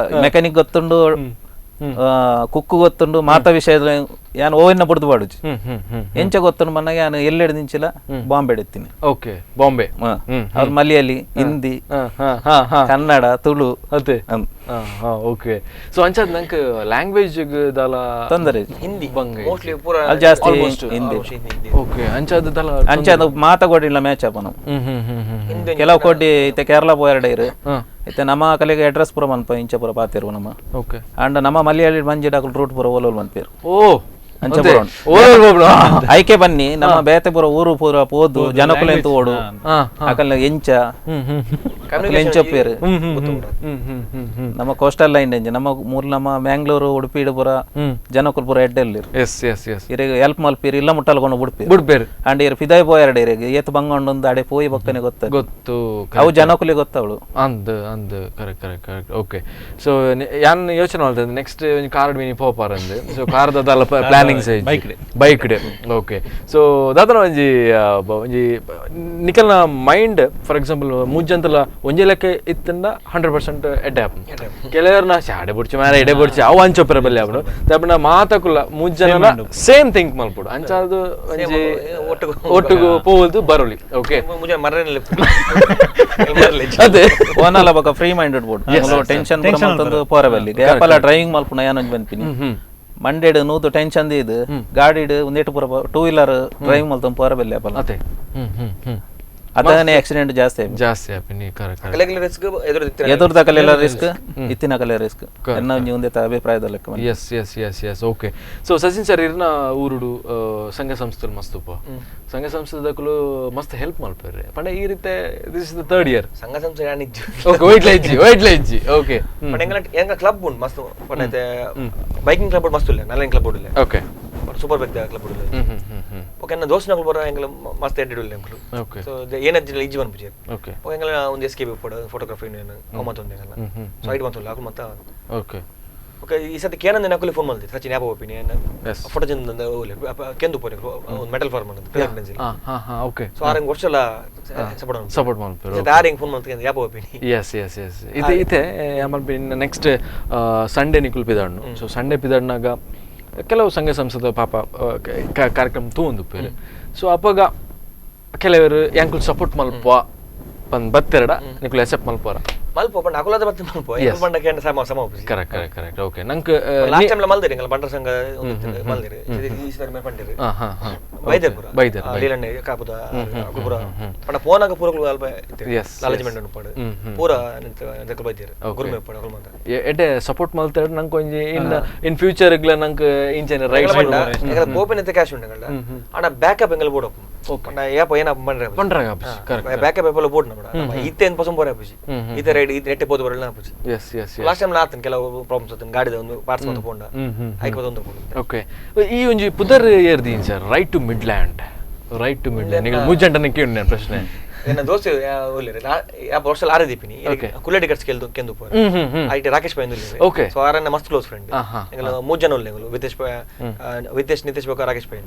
ಮೆಕ್ಯಾನಿಕ್ ಗೊತ್ತುಂಡು ಕುಕ್ಕು ಗೊತ್ತುಂಡು ಮಾತಾ ವಿಷಯದ ಯಾನ್ ಓವಿನ ಬುಡ್ದು ಪಾಡುಜಿ ಎಂಚ ಗೊತ್ತುಂಡು ಮನ್ನಾಗ ಯಾನ್ ಎಲ್ಲೆಡೆ ನಿಂಚಿಲ ಬಾಂಬೆ ಎತ್ತೀನಿ. ಓಕೆ ಬಾಂಬೆ ಅವ್ರ ಮಲಯಾಳಿ ಹಿಂದಿ ಕನ್ನಡ ತುಳು ಅದೇ ಓಕೆ ಸೊ ಅಂಚಾದ್ ನಂಗೆ ಲ್ಯಾಂಗ್ವೇಜ್ ದಾಲ ತೊಂದರೆ ಹಿಂದಿ ಮೋಸ್ಟ್ಲಿ ಪೂರ ಜಾಸ್ತಿ ಹಿಂದಿ. ಓಕೆ ಅಂಚಾದ್ ದಾಲ ಅಂಚಾದ ಮಾತಾಗೋಡಿಲ್ಲ ಮ್ಯಾಚ್ ಅಪ್ಪ ನಾವು ಕೆಲವು ಕೋಟಿ ಇತ್ತೆ ಕೇರಳ ಪೋಯರಡ ಇರು ಇತ್ತೆ ನಮ್ಮ ಕಲೆಗೆ ಅಡ್ರೆಸ್ ಪೂರ ಮನ್ಪ ಇಂಚ ಪೂರ ಪಾತಿರುವ ನಮ್ಮ ಓಕೆ ಅಂಡ್ ನಮ್ಮ ಮಲಯಾಳಿ ಮಂಜಿಡಾಕಲ್ ರೂಟ್ ಪೂರ ಓಲೋಲ್ ಮನ್ಪೇರು ಓ ಅಂಚ ಐಕೆ ಬನ್ನಿ ನಮ್ಮ ಬೇತೆ ಪೂರ ಊರು ಪೂರ ಪೋದು ಜನಕುಲ ಎಂತ ಓಡು ಅಕಲ್ ಎಂಚ ಎಂಚ ಪೇರು ನಮ್ಮ ಕೋಸ್ಟಲ್ ಲೈನ್ ಎಂಚ ನಮ್ಮ ಮೂರ್ ನಮ್ಮ ಮ್ಯಾಂಗ್ಳೂರು ಉಡುಪಿ ಪೂರ ಜನಕುಲ್ ಪೂರ ಎಡ್ಡೆಲ್ಲಿ S S S ಇರೆಗ್ help ಮಲ್ಪೀರ್ ಇಲ್ಲ ಮುಟ್ಟಲ್ಕೊಂಡು ಬುಡ್ಪೀರ್ ಬುಡ್ಪೇರು ಅಂಡ್ ಇರ್ ಫಿದಾಯ್ ಪೋಯರಡ ಇರೆಗ್ ಏತ್ ಬಂಗೊಂಡು ಅಡೆ ಪೋಯಿ ಬಕ್ಕನೆ ಗೊತ್ತ ಗೊತ್ತು ಅವು ಜನಕುಲಿ ಗೊತ್ತವಳು ಅಂದ್ ಅಂದ್ correct correct correct okay so ಯಾನ್ ಯೋಚನೆ ಮಾಡ್ತದೆ next car mini ಪೋಪಾರ್ ಅಂದ್ ಸೊ ಕಾರ್ ದಲ್ಲ planning bike day okay so ದಾದನ ಒಂಜಿ ಒಂಜಿ ನಿಕಲ್ನ mind for example ಮೂಜಂತಲ ಒಂಜಿ ಲೆಕ್ಕ ಇತ್ತಂಡ 100% ಎಡ್ಡೆ ಆಪುಂಡು ಕೆಲವರ್ನ ಶಾಡೆ ಬುಡ್ಚಿ ಮಾರ ಎಡೆ ಬುಡ್ಚಿ ಅವು ಅಂಚೊಪ್ಪರ ಬಲ್ಲಿ ಆಪುಂಡು ತಪ್ಪಣ ಮಾತಕುಲ ಮೂಜನ ಸೇಮ್ ಥಿಂಕ್ ಮಲ್ಪುಡು ಅಂಚಾದು ಒಂಜಿ ಒಟ್ಟುಗು ಪೋವಲ್ದು ಬರೋಲಿ ಓಕೆ ಅದೇ ಓನಲ ಬಕ free minded board tension ಮಲ್ತಂದು ಪೋರ ಬಲ್ಲಿ ದೇಪಲ ಡ್ರೈವಿಂಗ್ ಮಲ್ಪುನ ಯಾನೊಂಜಿ ಬನ್ಪಿನಿ ಮಂಡೇಡ್ ನೂದು ಟೆನ್ಷನ್ ಇದು ಗಾಡಿಡ್ ಒಂದೇಟು ಪೂರ two wheeler driving ಮಲ್ತಂದು ಪೋರ ಬಲ್ಲಿ ಅಪಲ ಅದೇ ಅದನ್ನೇ ಆಕ್ಸಿಡೆಂಟ್ ಜಾಸ್ತಿ ಜಾಸ್ತಿ ಆಪಿನಿ. ಕರೆಕ್ಟ್. ರಿಸ್ಕ್ ಎದುರುದಕಲೆಲ್ಲ ರಿಸ್ಕ್, ಇತ್ತಿನಕಲೆ ರಿಸ್ಕ್ ಎನ್ನ ಒಂಜಿ ಒಂದೇ ಅಭಿಪ್ರಾಯದ ಲೆಕ್ಕ. Yes yes yes yes okay. So Sachin sir, ಇರ್ನ ಊರುಡು ಸಂಘ ಸಂಸ್ಥೆಲು ಮಸ್ತ್ ಉಪ್ಪ, ಸಂಘ ಸಂಸ್ಥೆದಕುಲು ಮಸ್ತ್ ಹೆಲ್ಪ್ ಮಲ್ಪೆರ್ ಪಂಡ ಈ ರೀತಿ. This is the third year. ಸಂಘ ಸಂಸ್ಥೆ ಯಾನ್ ಇಜ್ಜಿ. ಓಕೆ, ವೈಟ್ಲ ಇಜ್ಜಿ, ವೈಟ್ಲ ಇಜ್ಜಿ. ಓಕೆ. ಪಂಡ ಎಂಗಲ ಎಂಗ ಕ್ಲಬ್ ಉಂಡು ಮಸ್ತ್, ಪಂಡ ಬೈಕಿಂಗ್ ಕ್ಲಬ್ ಮಸ್ತ್ ಉಲ್ಲೆ, ನಲೈನ್ ಕ್ಲಬ್ ಉಲ್ಲೆ. Okay. Super bike club ಉಲ್ಲೆ. Okay, ಎನ್ನ ದೋಸ್ತನಕುಲು ಪೂರ ಎಂಗಲ ಮಸ್ತ್ ಎಡ್ಡೆಡ್ ಉಲ್ಲೆ ಎಂಕುಲು. ಓಕೆ. ಸೊ ಏನಜ್ಜಿಲ್ಲ ಇಜ್ಜಿ ಪನ್ಪುಜಿ. ಓಕೆ. ಓಕೆ, ಎಂಗಲ ಒಂದು S K B photography ಅವು ಮತ್ತೊಂದು ಎಂಗಲ ಸೊ ಐಟ್ ಮತ್ತೊಲ್ಲ ಅಕುಲು ಮತ್ತ. ಓಕೆ. ಓಕೆ, ಈ ಸತಿ ಕೇನಂದ ನಕುಲಿ ಫೋನ್ ಮಲ್ದಿ ಸಚಿನ್ ಯಾಪ ಒಪಿನಿ ಫೋಟೋ ಜನ ಕೆಂದು ಪೋನೆ ಒಂದು ಮೆಟಲ್ ಫಾರ್ಮ್ ಅಂತ ಪ್ರೆಸಿಡೆನ್ಸಿ. ಓಕೆ. ಸೊ ಆರಂಗ್ ವರ್ಷ ಎಲ್ಲ ಸಪೋರ್ಟ್ ಸಪೋರ್ಟ್ ಮಲ್ಪೆರ್. ಆರಂಗ್ ಫೋನ್ ಮಲ್ತಿ ಯಾಪ ಒಪಿನಿ. S S S ಇತ್ತೆ ಇತ್ತೆ ಮಲ್ಪಿ ನೆಕ್ಸ್ಟ್ ಸಂಡೇ ನಿಕುಲ್ ಪಿದಾಡ್ನು. ಸೊ ಸಂಡೇ ಪಿದಾಡ್ನಾಗ ಕೆಲವು ಸಂಘ ಸಂಸ್ಥೆದ ಪಾಪ ಕಾರ್ಯಕ್ರಮ ತೂವೊಂದುಪ್ಪೆರ್. ಸೊ ಅಪಗ ಕೆಲವರು ಯಾಂಕುಲ್ ಸಪೋರ್ಟ್ ಮಲ್ಪ ಪಂದ್ ಬತ್ತೆರಡ ನಿಕುಲ್ ಅಕ್ಸೆಪ್ಟ್ ಮಲ್ಪರ? ಮಲ್ಪ ಪಂಡ ಅಕುಲಾದ ಬತ್ತಿ ಮಲ್ಪ ಎಂಕುಲು ಪಂಡ ಕೇಂಡ ಸಮ ಸಮ ಉಪ್ಪುಜಿ. Correct correct correct. Okay, ನಂಕ್ ಲಾಸ್ಟ್ ಟೈಮ್ ಮಲ್ದಿರಿ ಎಂಕಲ್ ಬಂಟರ ಸಂಘ ಮಲ್ದಿರಿ ಈ ಸರಿ ಮೇಲೆ ಪಂಡಿರಿ ಬೈದರ್ ಪೂರ ಬೈದರ್ ಲೀಲಣ್ಣೆ ಕಾಪುದ ಅಕುಲು ಪೂರ ಪಂಡ ಫೋನಾಗ ಪೂರಕುಲು ಅಲ್ಪ ಲಾಲಜ್ಮೆಂಟ್ ಉಂಡು ಪೂರ ನಿಂತ ಬೈದೆರ್ ಗುರುಮೆ ಪಂಡ ಅಕುಲು ಮಾತ ಎಡ್ಡೆ ಸಪೋರ್ಟ್ ಮಲ್ತೆರಡ. ನಂಕ್ ಒಂಜಿ ಇನ್ ಇನ್ ಫ್ಯೂಚರ್ ಗ್ಲ ನಂಕ್ ಇಂಚನೆ ರೈಟ್ ಪಂಡ ಎಂಕಲ್ ಪೋಪಿನ ಕ್ಯಾಶ್ ಉಂಡು ಎಂಕಲ್ಡ, ಆಂಡ ಬ್ಯಾಕಪ್ ಎಂಕಲ್ ಬೋಡು ಪಂಡ ಏಪ ಏನ ಬಂಡ್ರೆ ಬಂಡ್ರೆ ಕರೆಕ್ಟ್. ಬ್ಯಾಕಪ್ ಏಪಲ ಬೋಡು ನಮ್ಮ ಇತ್ತೆ ಏನು ಪಸಂ ಪೋರೆ ಆಪುಜಿ, ಇತ್ತೆ ರೈಡ್ ಇತ್ತೆ ನೆಟ್ಟೆ ಪೋದು ಬರಲ್ಲ ಆಪುಜಿ. S S last time ಆತನ್ ಕೆಲವು ಪ್ರಾಬ್ಲಮ್ಸ್ ಆತನ್ ಗಾಡಿದ ಒಂದು ಪಾರ್ಟ್ಸ್ ಮಾತ ಪೋಂಡ ಐಕ್ ಒಂದು ಪೋಂಡ. ಓಕೆ, ಈ ಒಂಜಿ ಪುದರ್ ಏರ್ದೀನ್ sir, right to Midland, right to Midland ನಿಮಗೆ ಮುಜ್ಜಂಟನೆ ಕೇಳಿ ನನ್ನ ಪ್ರಶ್ನೆ. ಎನ್ನ ದೋಸ್ತ ಒಲ್ಲೆರ್ ಯಾ ವರ್ಷ ಲಾರಿ ದೀಪಿನಿ ಕುಲ್ಲಡಿ ಕಟ್ಸ್ ಕೆಲ್ದು ಕೆಂದು ಪೋರೆ ಐಟ್ ರಾಕೇಶ್ ಪೈ ಉಲ್ಲೆರ್. ಓಕೆ. ಸೊ ಆರನ್ನ ಮಸ್ತ್ ಕ್ಲೋಸ್ ಫ್ರೆಂಡ್ ಎಂಗಲ ಮೂರು ಜನ ಉಲ್ಲೆ ಎಂಗಲು, ವಿತೇಶ್ ಪೈ, ವಿತೇಶ್, ನಿತೇಶ್ ಬೊಕ ರಾಕೇಶ್ ಪೈ.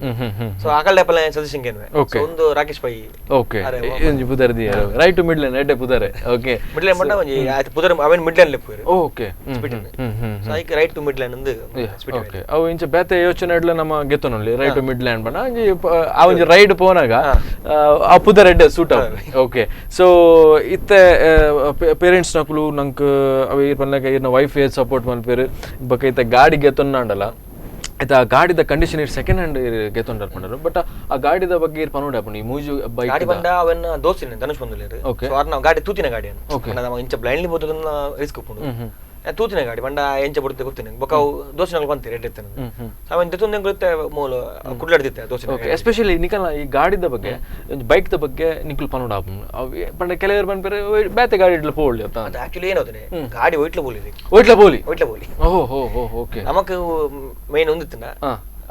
ಸೊ ಆಕಲ್ ಡೇಪಲ ಸಜೆಷನ್ ಕೇನ್ವೆ. ಸೊ ಒಂದು ರಾಕೇಶ್ ಪೈ. ಓಕೆ, ಒಂಜಿ ಪುದರ್ ದಿಯರ್ right to Midland ಎಡ್ಡೆ ಪುದರ್. ಓಕೆ, ಮಿಡ್ಲ್ಯಾಂಡ್ ಪಂಡ ಒಂಜಿ ಆಯ್ತು ಪುದರ್ ಅವೇನ್ ಮಿಡ್ಲ್ಯಾಂಡ್ ಲೆಪ್ಪುವೆರ್. ಓಕೆ. ಸೊ ಐಕ್ right to Midland ಅಂದ್ ಸ್ಪಿಟ್. ಓಕೆ, ಅವು ಇಂಚ ಬೇತೆ ಯೋಚನೆ ಇಡ್ಲ ನಮ್ಮ ಗೆತ್ತೊನೊಲ್ಲಿ right to Midland ಪಂಡ ಒಂಜಿ ಆ ಒಂಜಿ ರೈಡ್ ಪೋನಾಗ ಆ ಪುದರ್ ಎಡ್ಡೆ suit. Okay, so ಇತ್ತೆ ಪೇರೆಂಟ್ಸ್ ನಕುಲು ನಂಕ್ ಅವ ಈರ್ ಪನ್ಲಕ ಈರ್ನ ವೈಫ್ ಏಜ್ ಸಪೋರ್ಟ್ ಮಲ್ಪೆರ್ ಬೊಕ ಇತ್ತೆ ಗಾಡಿ ಗೆತ್ತೊಂಡಲ್ಲ, ಇತ್ತೆ ಆ ಗಾಡಿದ ಕಂಡೀಷನ್ ಇರ್ ಸೆಕೆಂಡ್ ಹ್ಯಾಂಡ್ ಇರ್ ಗೆತ್ತೊಂಡರ್ ಪಂಡರು, ಬಟ್ ಆ ಗಾಡಿದ ಬಗ್ಗೆ ಇರ್ ಪನೋಡೆ ಆಪುಂಡು ಈ ಮೂಜು ಬೈಕ್ ಗಾಡಿ ಪಂಡ ಅವನ್ನ ದೋಸ್ತಿನ ಧನುಷ್ ಬಂದುಲ್ಲೆರ್. ಸೊ ಆರ್ನ ಗಾಡಿ ತೂತಿನ ಗಾಡಿ ಅನ್ನು ನಮ್ಮ ಇಂಚ ಬ್ಲೈಂಡ್ಲಿ ಪೋತದನ್ನ ರಿಸ್ಕ್ ಉಪ್ಪುಂಡು. ತೂತಿನ ಗಾಡಿ ಪಂಡ ಎಂಚ ಬರುತ್ತೆ ಗೊತ್ತಿನ ಬೊಕ ಅವು ದೋಸ್ತಿನಗಳು ಬಂತೀರಿ ಎಡ್ಡೆ ಇತ್ತನ. ಸೊ ಅವನ್ ದೆತ್ತೊಂದು ಎಂಕುಲು ಮೂಲ ಕುಡ್ಲಾಡ್ದಿತ್ತೆ ದೋಸ್ತಿನ. ಓಕೆ, ಎಸ್ಪೆಷಲಿ ನಿಕಲ್ನ ಈ ಗಾಡಿದ ಬಗ್ಗೆ ಬೈಕ್ the ಬಗ್ಗೆ ನಿಕುಲು ಪನೋಡ ಆಪುಂಡು. ಪಂಡ ಕೆಲವರು ಪನ್ಪೆರ್ ಬೇತೆ ಗಾಡಿ ಇಡ್ಲ ಪೋವೊಲಿ ಅಂತ. ಅದು ಆಕ್ಚುಲಿ ಏನಾದ್ರೆ ಗಾಡಿ ಒಯ್ಟ್ಲ ಪೋಲಿ, ಒಯ್ಟ್ಲ ಪೋಲಿ, ಒಯ್ಟ್ಲ ಪೋಲಿ. ಓಹೋ ಹೋ ಹೋ. ಓಕೆ, ನಮಕ್ ಮೇನ್ ಒಂದಿತ್ತನ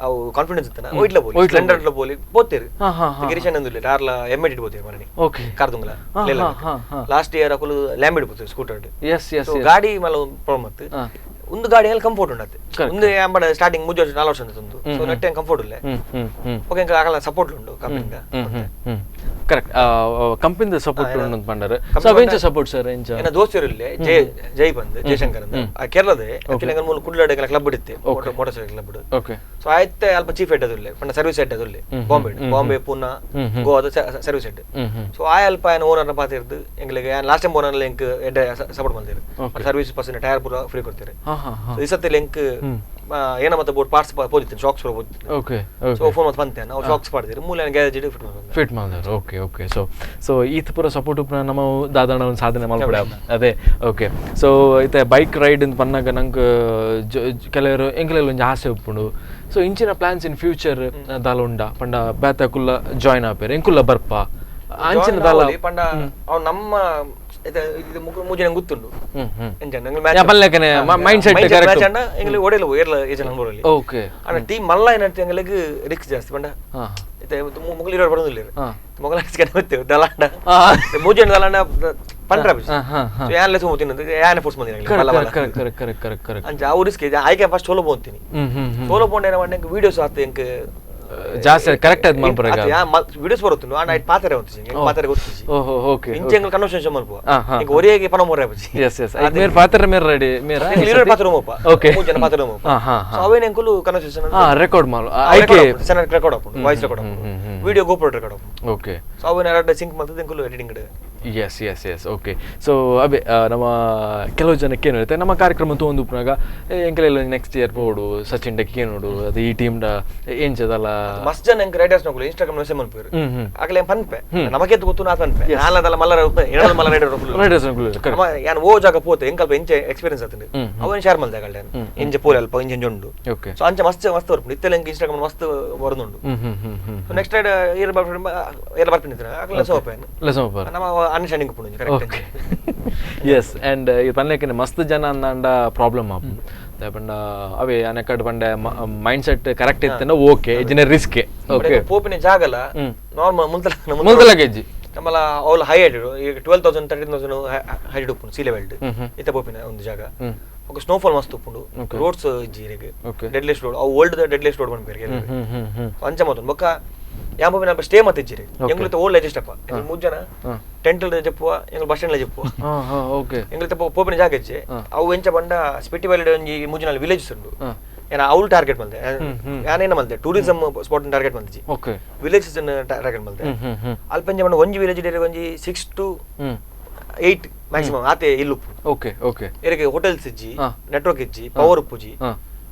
ಅವು ಕಾನ್ಫಿಡೆನ್ಸ್ ಇತ್ತನ ಒಯ್ಟ್ಲ ಪೋಲಿ, ಸ್ಪ್ಲೆಂಡರ್ ಪೋಲಿ ಪೋತೇರು. ಗಿರೀಶ್ ಅಂದುಲ್ಲೆ ಕಾರ್ಲ ಎಮ್ ಎಡ್ ಪೋತೇರು ಮರಣಿ. ಓಕೆ, ಕಾರ್ದುಂಗಲ ಲಾಸ್ಟ್ ಇಯರ್ ಅಕುಲು ಲ್ಯಾಂಬಿಡ್ ಪೋತೇರು scooter. S S. ಗಾಡಿ ಮಲ್ಲ ಪ್ರಾಬ್ಲಮ್ ಅತ್ತು ಒಂದು ಗಾಡಿ ಅಲ್ಲಿ ಕಂಫರ್ಟ್ ಉಂಡತ್ತೆ ಒಂದು ಅಂಬಡ ಸ್ಟಾರ್ಟಿಂಗ್ 3 ವರ್ಷ 4 ವರ್ಷ ಉಂಟು. ಸೊ ನೆಟ್ ಕಂಫರ್ಟ್ ಇಲ್ಲ. ಓಕೆ, ಆಗಲ್ಲ ಸಪೋರ್ಟ್ ಉಂಟು ಕಂಪನಿದ. ಕರೆಕ್ಟ್, ಕಂಪನಿದ ಸಪೋರ್ಟ್ ಉಂಟು ಅಂತ ಪಂಡರು. ಸೊ ಅವೆಂಚ ಸಪೋರ್ಟ್ ಸರ್ ಎಂಚ ಎನ್ನ ದೋಸ್ತಿರು ಇಲ್ಲೇ ಜೈ ಜೈ ಬಂದು ಜಯಶಂಕರ್ ಅಂತ ಕೇರಳದ ಆಕ್ಚುಲಿ ಎಂಗಲ್ ಮೂಲ ಕುಡ್ಲಾಡ ಕ್ಲಬ್ ಇತ್ತೆ, motor cycle club. Okay. So ಆಯ್ತೆ ಅಲ್ಪ ಚೀಫ್ ಹೆಡ್ ಅದುಲ್ಲೆ ಪಂಡ ಸರ್ವಿಸ್ ಹೆಡ್ ಅದುಲ್ಲೆ ಬಾಂಬೆ ಬಾಂಬೆ ಪೂನಾ ಗೋವಾದ service head. So ಆ ಅಲ್ಪ ಏನ ಓನರ್ನ ಪಾತಿರ್ದು ಎಂಗಳಿಗೆ last time owner ಎಂಕ್ head support ಮಾಡ್ತಾರೆ, service person tyre ಪೂರ ಫ್ರೀ ಕೊಡ್ತಾರೆ. ಸೊ ಈ ಸತಿ ಎಂಕ್ ಏನ ಮತ್ತೆ ಬೋಟ್ ಪಾರ್ಟ್ಸ್ ಪೋದಿತ್ತು, ಶಾಕ್ಸ್ ಪೂರ ಪೋದಿತ್ತು. Okay. So phone ಮತ್ತೆ ಬಂತೆ ನಾವು ಶಾಕ್ಸ್ ಪಾಡ್ದಿರು ಮೂಲ ಗ್ಯಾರೇಜ್ ಫಿಟ್ ಮಾಡ್ತಾರೆ, ಫಿಟ್ ಮಾಡ್ತಾರೆ. Okay okay. So so ಈತ ಪೂರ ಸಪೋರ್ಟ್ ಉಪ್ಪುನ ನಮ್ಮ ದಾದಣ್ಣ ಒಂದು ಸಾಧನೆ ಮಲ್ಪಡ ಅದೇ. ಓಕೆ, ಸೊ ಇತ್ತೆ ಬೈಕ್ ರೈಡ್ ಅಂತ ಪನ್ನಾಗ ನಂಗೆ ಕೆಲವರು ಎಂಕಲೆಲ್ಲ ಒಂಜಿ ಆಸೆ ಉಪ್ಪುಂಡು. ಸೊ ಇಂಚಿನ plants in future ದಾಲ ಉಂಡ ಪಂಡ ಬೇತೆ ಕುಲ್ಲ ಜಾಯ್ನ್ ಆಪೇರು ಎಂಕುಲ್ಲ ಬರ್ಪ ಅಂಚಿನ ದಾಲ ಪಂಡ ಅವ್ ನಮ್ಮ ಮೂಜನ ಗೊತ್ತುಂಡು mind set correct ಎಂಗಳಿಗೆ ಓಡೇಲ ಏರ್ಲ ಏಜನ್ ಬರೋಲಿ. ಓಕೆ, ಆಂಡ ಟೀಮ್ ಮಲ್ಲ ಏನಂತ ಎಂಗಳಿಗೆ ರಿಸ್ಕ್ ಜಾಸ್ತಿ ಪಂಡ ಇತ್ತೆ ಮೊಗಲ್ ಇರೋರು ಬರೋದಿಲ್ಲ, ಮೊಗಲ ದಲಾಂಡ ಮೂಜನ ದಲಾಂಡ ಪಂಡ್ರ ಸೊ ಯಾನ್ ಲೆಸ್ ಹೋಗ್ತೀನಿ ಯಾನೆ ಫೋರ್ಸ್ ಬಂದಿನಿ correct correct correct correct. ಅಂಚ ಅವು ರಿಸ್ಕ್ ಆಯ್ಕೆ ಫಸ್ಟ್ ಸೋಲೋ ಹೋಗ್ತೀನಿ. ಸೋಲೋ ಪೋಂಡ ಏನ ಮಾಡಿ ವಿಡಿಯೋಸ್ ಆತ ಎಂಕ್ ಜಾಸ್ತಿ ಕರೆಕ್ಟ್ ಆದ್ ಮಲ್ಪರೆ ವಿಡಿಯೋಸ್ ಬರುತ್ತೆ ಆಂಡ ಐಟ್ ಪಾತ್ರೆ ಉಂಟು ಪಾತ್ರೆ ಗೊತ್ತಿಜಿ. ಓಹೋ ಓಕೆ. ಇಂಚ ಎಂಗಲ್ ಕನ್ವರ್ಸೇಷನ್ ಮಲ್ಪುವ ಎಂಕ್ ಒರೆಗೆ ಪನ ಮೊರೆ ಆಪುಜಿ. ಎಸ್ ಎಸ್, ಐಕ್ ಮೇರ್ ಪಾತ್ರೆ ಮೇರ್ ರೆಡಿ ಮೇರ್ ಇರೋ ಪಾತ್ರೆ ಮೋಪ. ಓಕೆ, ಮೂರು ಜನ ಪಾತ್ರೆ ಮೋಪ. ಸೊ ಅವೇನ ಎಂಕುಲು ಕನ್ವರ್ಸೇಷನ್ ರೆಕಾರ್ಡ್ ಮಾಲ್ ಐಕೆ ಸೆನ ರೆಕಾರ್ಡ್ ಆಪುಂಡು, ವಾಯ್ಸ್ ರೆಕಾರ್ಡ್ ಆಪುಂಡು, video GoPro record ಆಪುಂಡು. ಓಕೆ, ಸೊ ಅವೇನ ಎರಡು ಸಿಂಕ್ ಮಲ್ತದ ಎಂಕುಲು editing Yes yes yes okay. So ಅವೇ ನಮ್ಮ ಕೆಲವು ಜನಕ್ಕೆ ಏನು ಇರುತ್ತೆ, ನಮ್ಮ ಕಾರ್ಯಕ್ರಮ ತೊಗೊಂಡು ಎಂಕಲೆಲ್ಲ ನೆಕ್ಸ್ಟ್ ಇಯರ್ ಪೋಡು ಸಚಿನ್ ಡೆಕ್ಕೆ ನೋಡು ಅದು ಈ ಟೀಮ್ ಡ ಎಂಚದಲ್ಲ ಮಸ್ತ್ ಜನ ಎಂಕ್ ರೈಡರ್ಸ್ ನಕುಲು ಇನ್ಸ್ಟಾಗ್ರಾಮ್ ಮೆಸೇಜ್ ಮಲ್ಪುವೆರ್. ಹ್ಮ್ ಹ್ಮ್. ಅಗಲೆ ಪನ್ಪೆ ನಮಗೇತ್ ಗೊತ್ತು ನಾ ಪನ್ಪೆ ನಾನದಲ್ಲ ಮಲ್ಲ ಏನಾದ್ರು ಮಲ್ಲ ರೈಡರ್ ರೈಡರ್ಸ್ ನಕುಲು ನಮ್ಮ ಯಾನ್ ಓ ಜಾಗ ಪೋತೆ ಎಂಕಲ್ಪ ಎಂಚ ಎಕ್ಸ್ಪೀರಿಯನ್ಸ್ ಆತಂಡು ಅವನ್ ಶೇರ್ ಮಲ್ದೆ ಅಗಲ್ಡೆ ಎಂಚ ಪೋಲೆ ಅಲ್ಪ ಇಂಜ ಉಂಡು. ಓಕೆ. ಸೊ ಅಂಚ ಮಸ್ತ್ ಮಸ್ತ್ ಬರ್ಪುಂಡು ಇತ್ತೆಲ್ಲ ಎಂಕ್ ಇನ್ಸ್ಟಾಗ್ರಾಮ್ ಮಸ್ತ್ ಬರೋದುಂಡು. ಹ್ಮ್ ಹ್ಮ್ ಹ್ಮ್ ಹ್ಮ್. So next ride ಇರ್ ಬರ್ಪುಂಡು ಏರ್ ಬರ್ಪಿನ ಅಗಲ ಸೋಪೆ ಲಸಮಪರ್ ನಮ್ಮ ಅಂಡರ್ಸ್ಟ್ಯಾಂಡಿಂಗ್ ಉಪ್ಪುಂಡು correct. Okay. S and ಈ ಪನ್ಲೆಕ್ಕನೆ ಮಸ್ತ್ ಜನ ಅಂದಾಂಡ ಪ್ರಾಬ್ಲಮ್ ಆಪುಂಡು. ಪಂಡ ಅವೇ ಅನೆಕಡ್ ಪಂಡ mind set correct ಇತ್ತಂಡ okay ಇಜ್ಜಿನ risk. Okay. ಪೋಪಿನ ಜಾಗಲ normal ಮುಲ್ತಲ ಮುಲ್ತಲ KG ನಮ್ಮಲ ಅವ್ಲ high height ಈಗ 12,000 13,000 ಹೈಟ್ ಉಪ್ಪುಂಡು ಸೀ ಲೆವೆಲ್ ಇತ್ತ ಪೋಪಿನ ಒಂದು ಜಾಗ. ఒక ಸ್ನೋಫಾಲ್ ಮಸ್ತ್ ಉಪ್ಪುಂಡು, ರೋಡ್ಸ್ ಇಜ್ಜಿ ಇರೆಗ್ ಡೆಡ್ಲೆಸ್ಟ್ ರೋಡ್ ಅವು old deadliest road ಪನ್ಪೆರ್ ಅಂಚ ಮಾತುಂಡು. ಬೊಕ್ಕ ಯಾನ್ ಪೋಪಿನ ಅಲ್ಪ ಸ್ಟೇ ಮತ್ ಇಜ್ಜಿ ಎಂಗ್ಲಿತ ಓಲ್ಡ್ ಅಡ್ಜಸ್ಟ್ ಅಪ್ಪ ಮೂರು ಜನ ಟೆಂಟ್ ಜಪ್ಪುವ ಎಂಗ್ಲು ಬಸ್ ಸ್ಟ್ಯಾಂಡ್ ಜಪ್ಪುವ. ಓಕೆ. ಎಂಗ್ಲಿತ ಪೋಪಿನ ಜಾಗ ಇಜ್ಜಿ ಅವು ಎಂಚ ಪಂಡ ಸ್ಪಿಟಿ ವ್ಯಾಲಿ ಒಂಜಿ ಮೂಜಿನಾಲ್ ವಿಲೇಜಸ್ ಉಂಡು. ಏನ ಅವ್ಲು ಟಾರ್ಗೆಟ್ ಮಲ್ದೆ ಯಾನೇನ ಮಲ್ದೆ tourism spot target ಮಲ್ದಿಜಿ okay villages target ಮಲ್ದೆ. ಅಲ್ಪ ಎಂಚ ಪಂಡ ಒಂಜಿ ವಿಲೇಜ್ ಒಂಜಿ 6 to 8 maximum ಆತೆ ಇಲ್ಲುಪ್ಪು. Okay okay. ಇರಗೆ ಹೋಟೆಲ್ಸ್ ಇಜ್ಜಿ, ನೆಟ್ವರ್ಕ್ ಇಜ್ಜಿ, ಪವರ್ ಉಪ್ಪುಜಿ,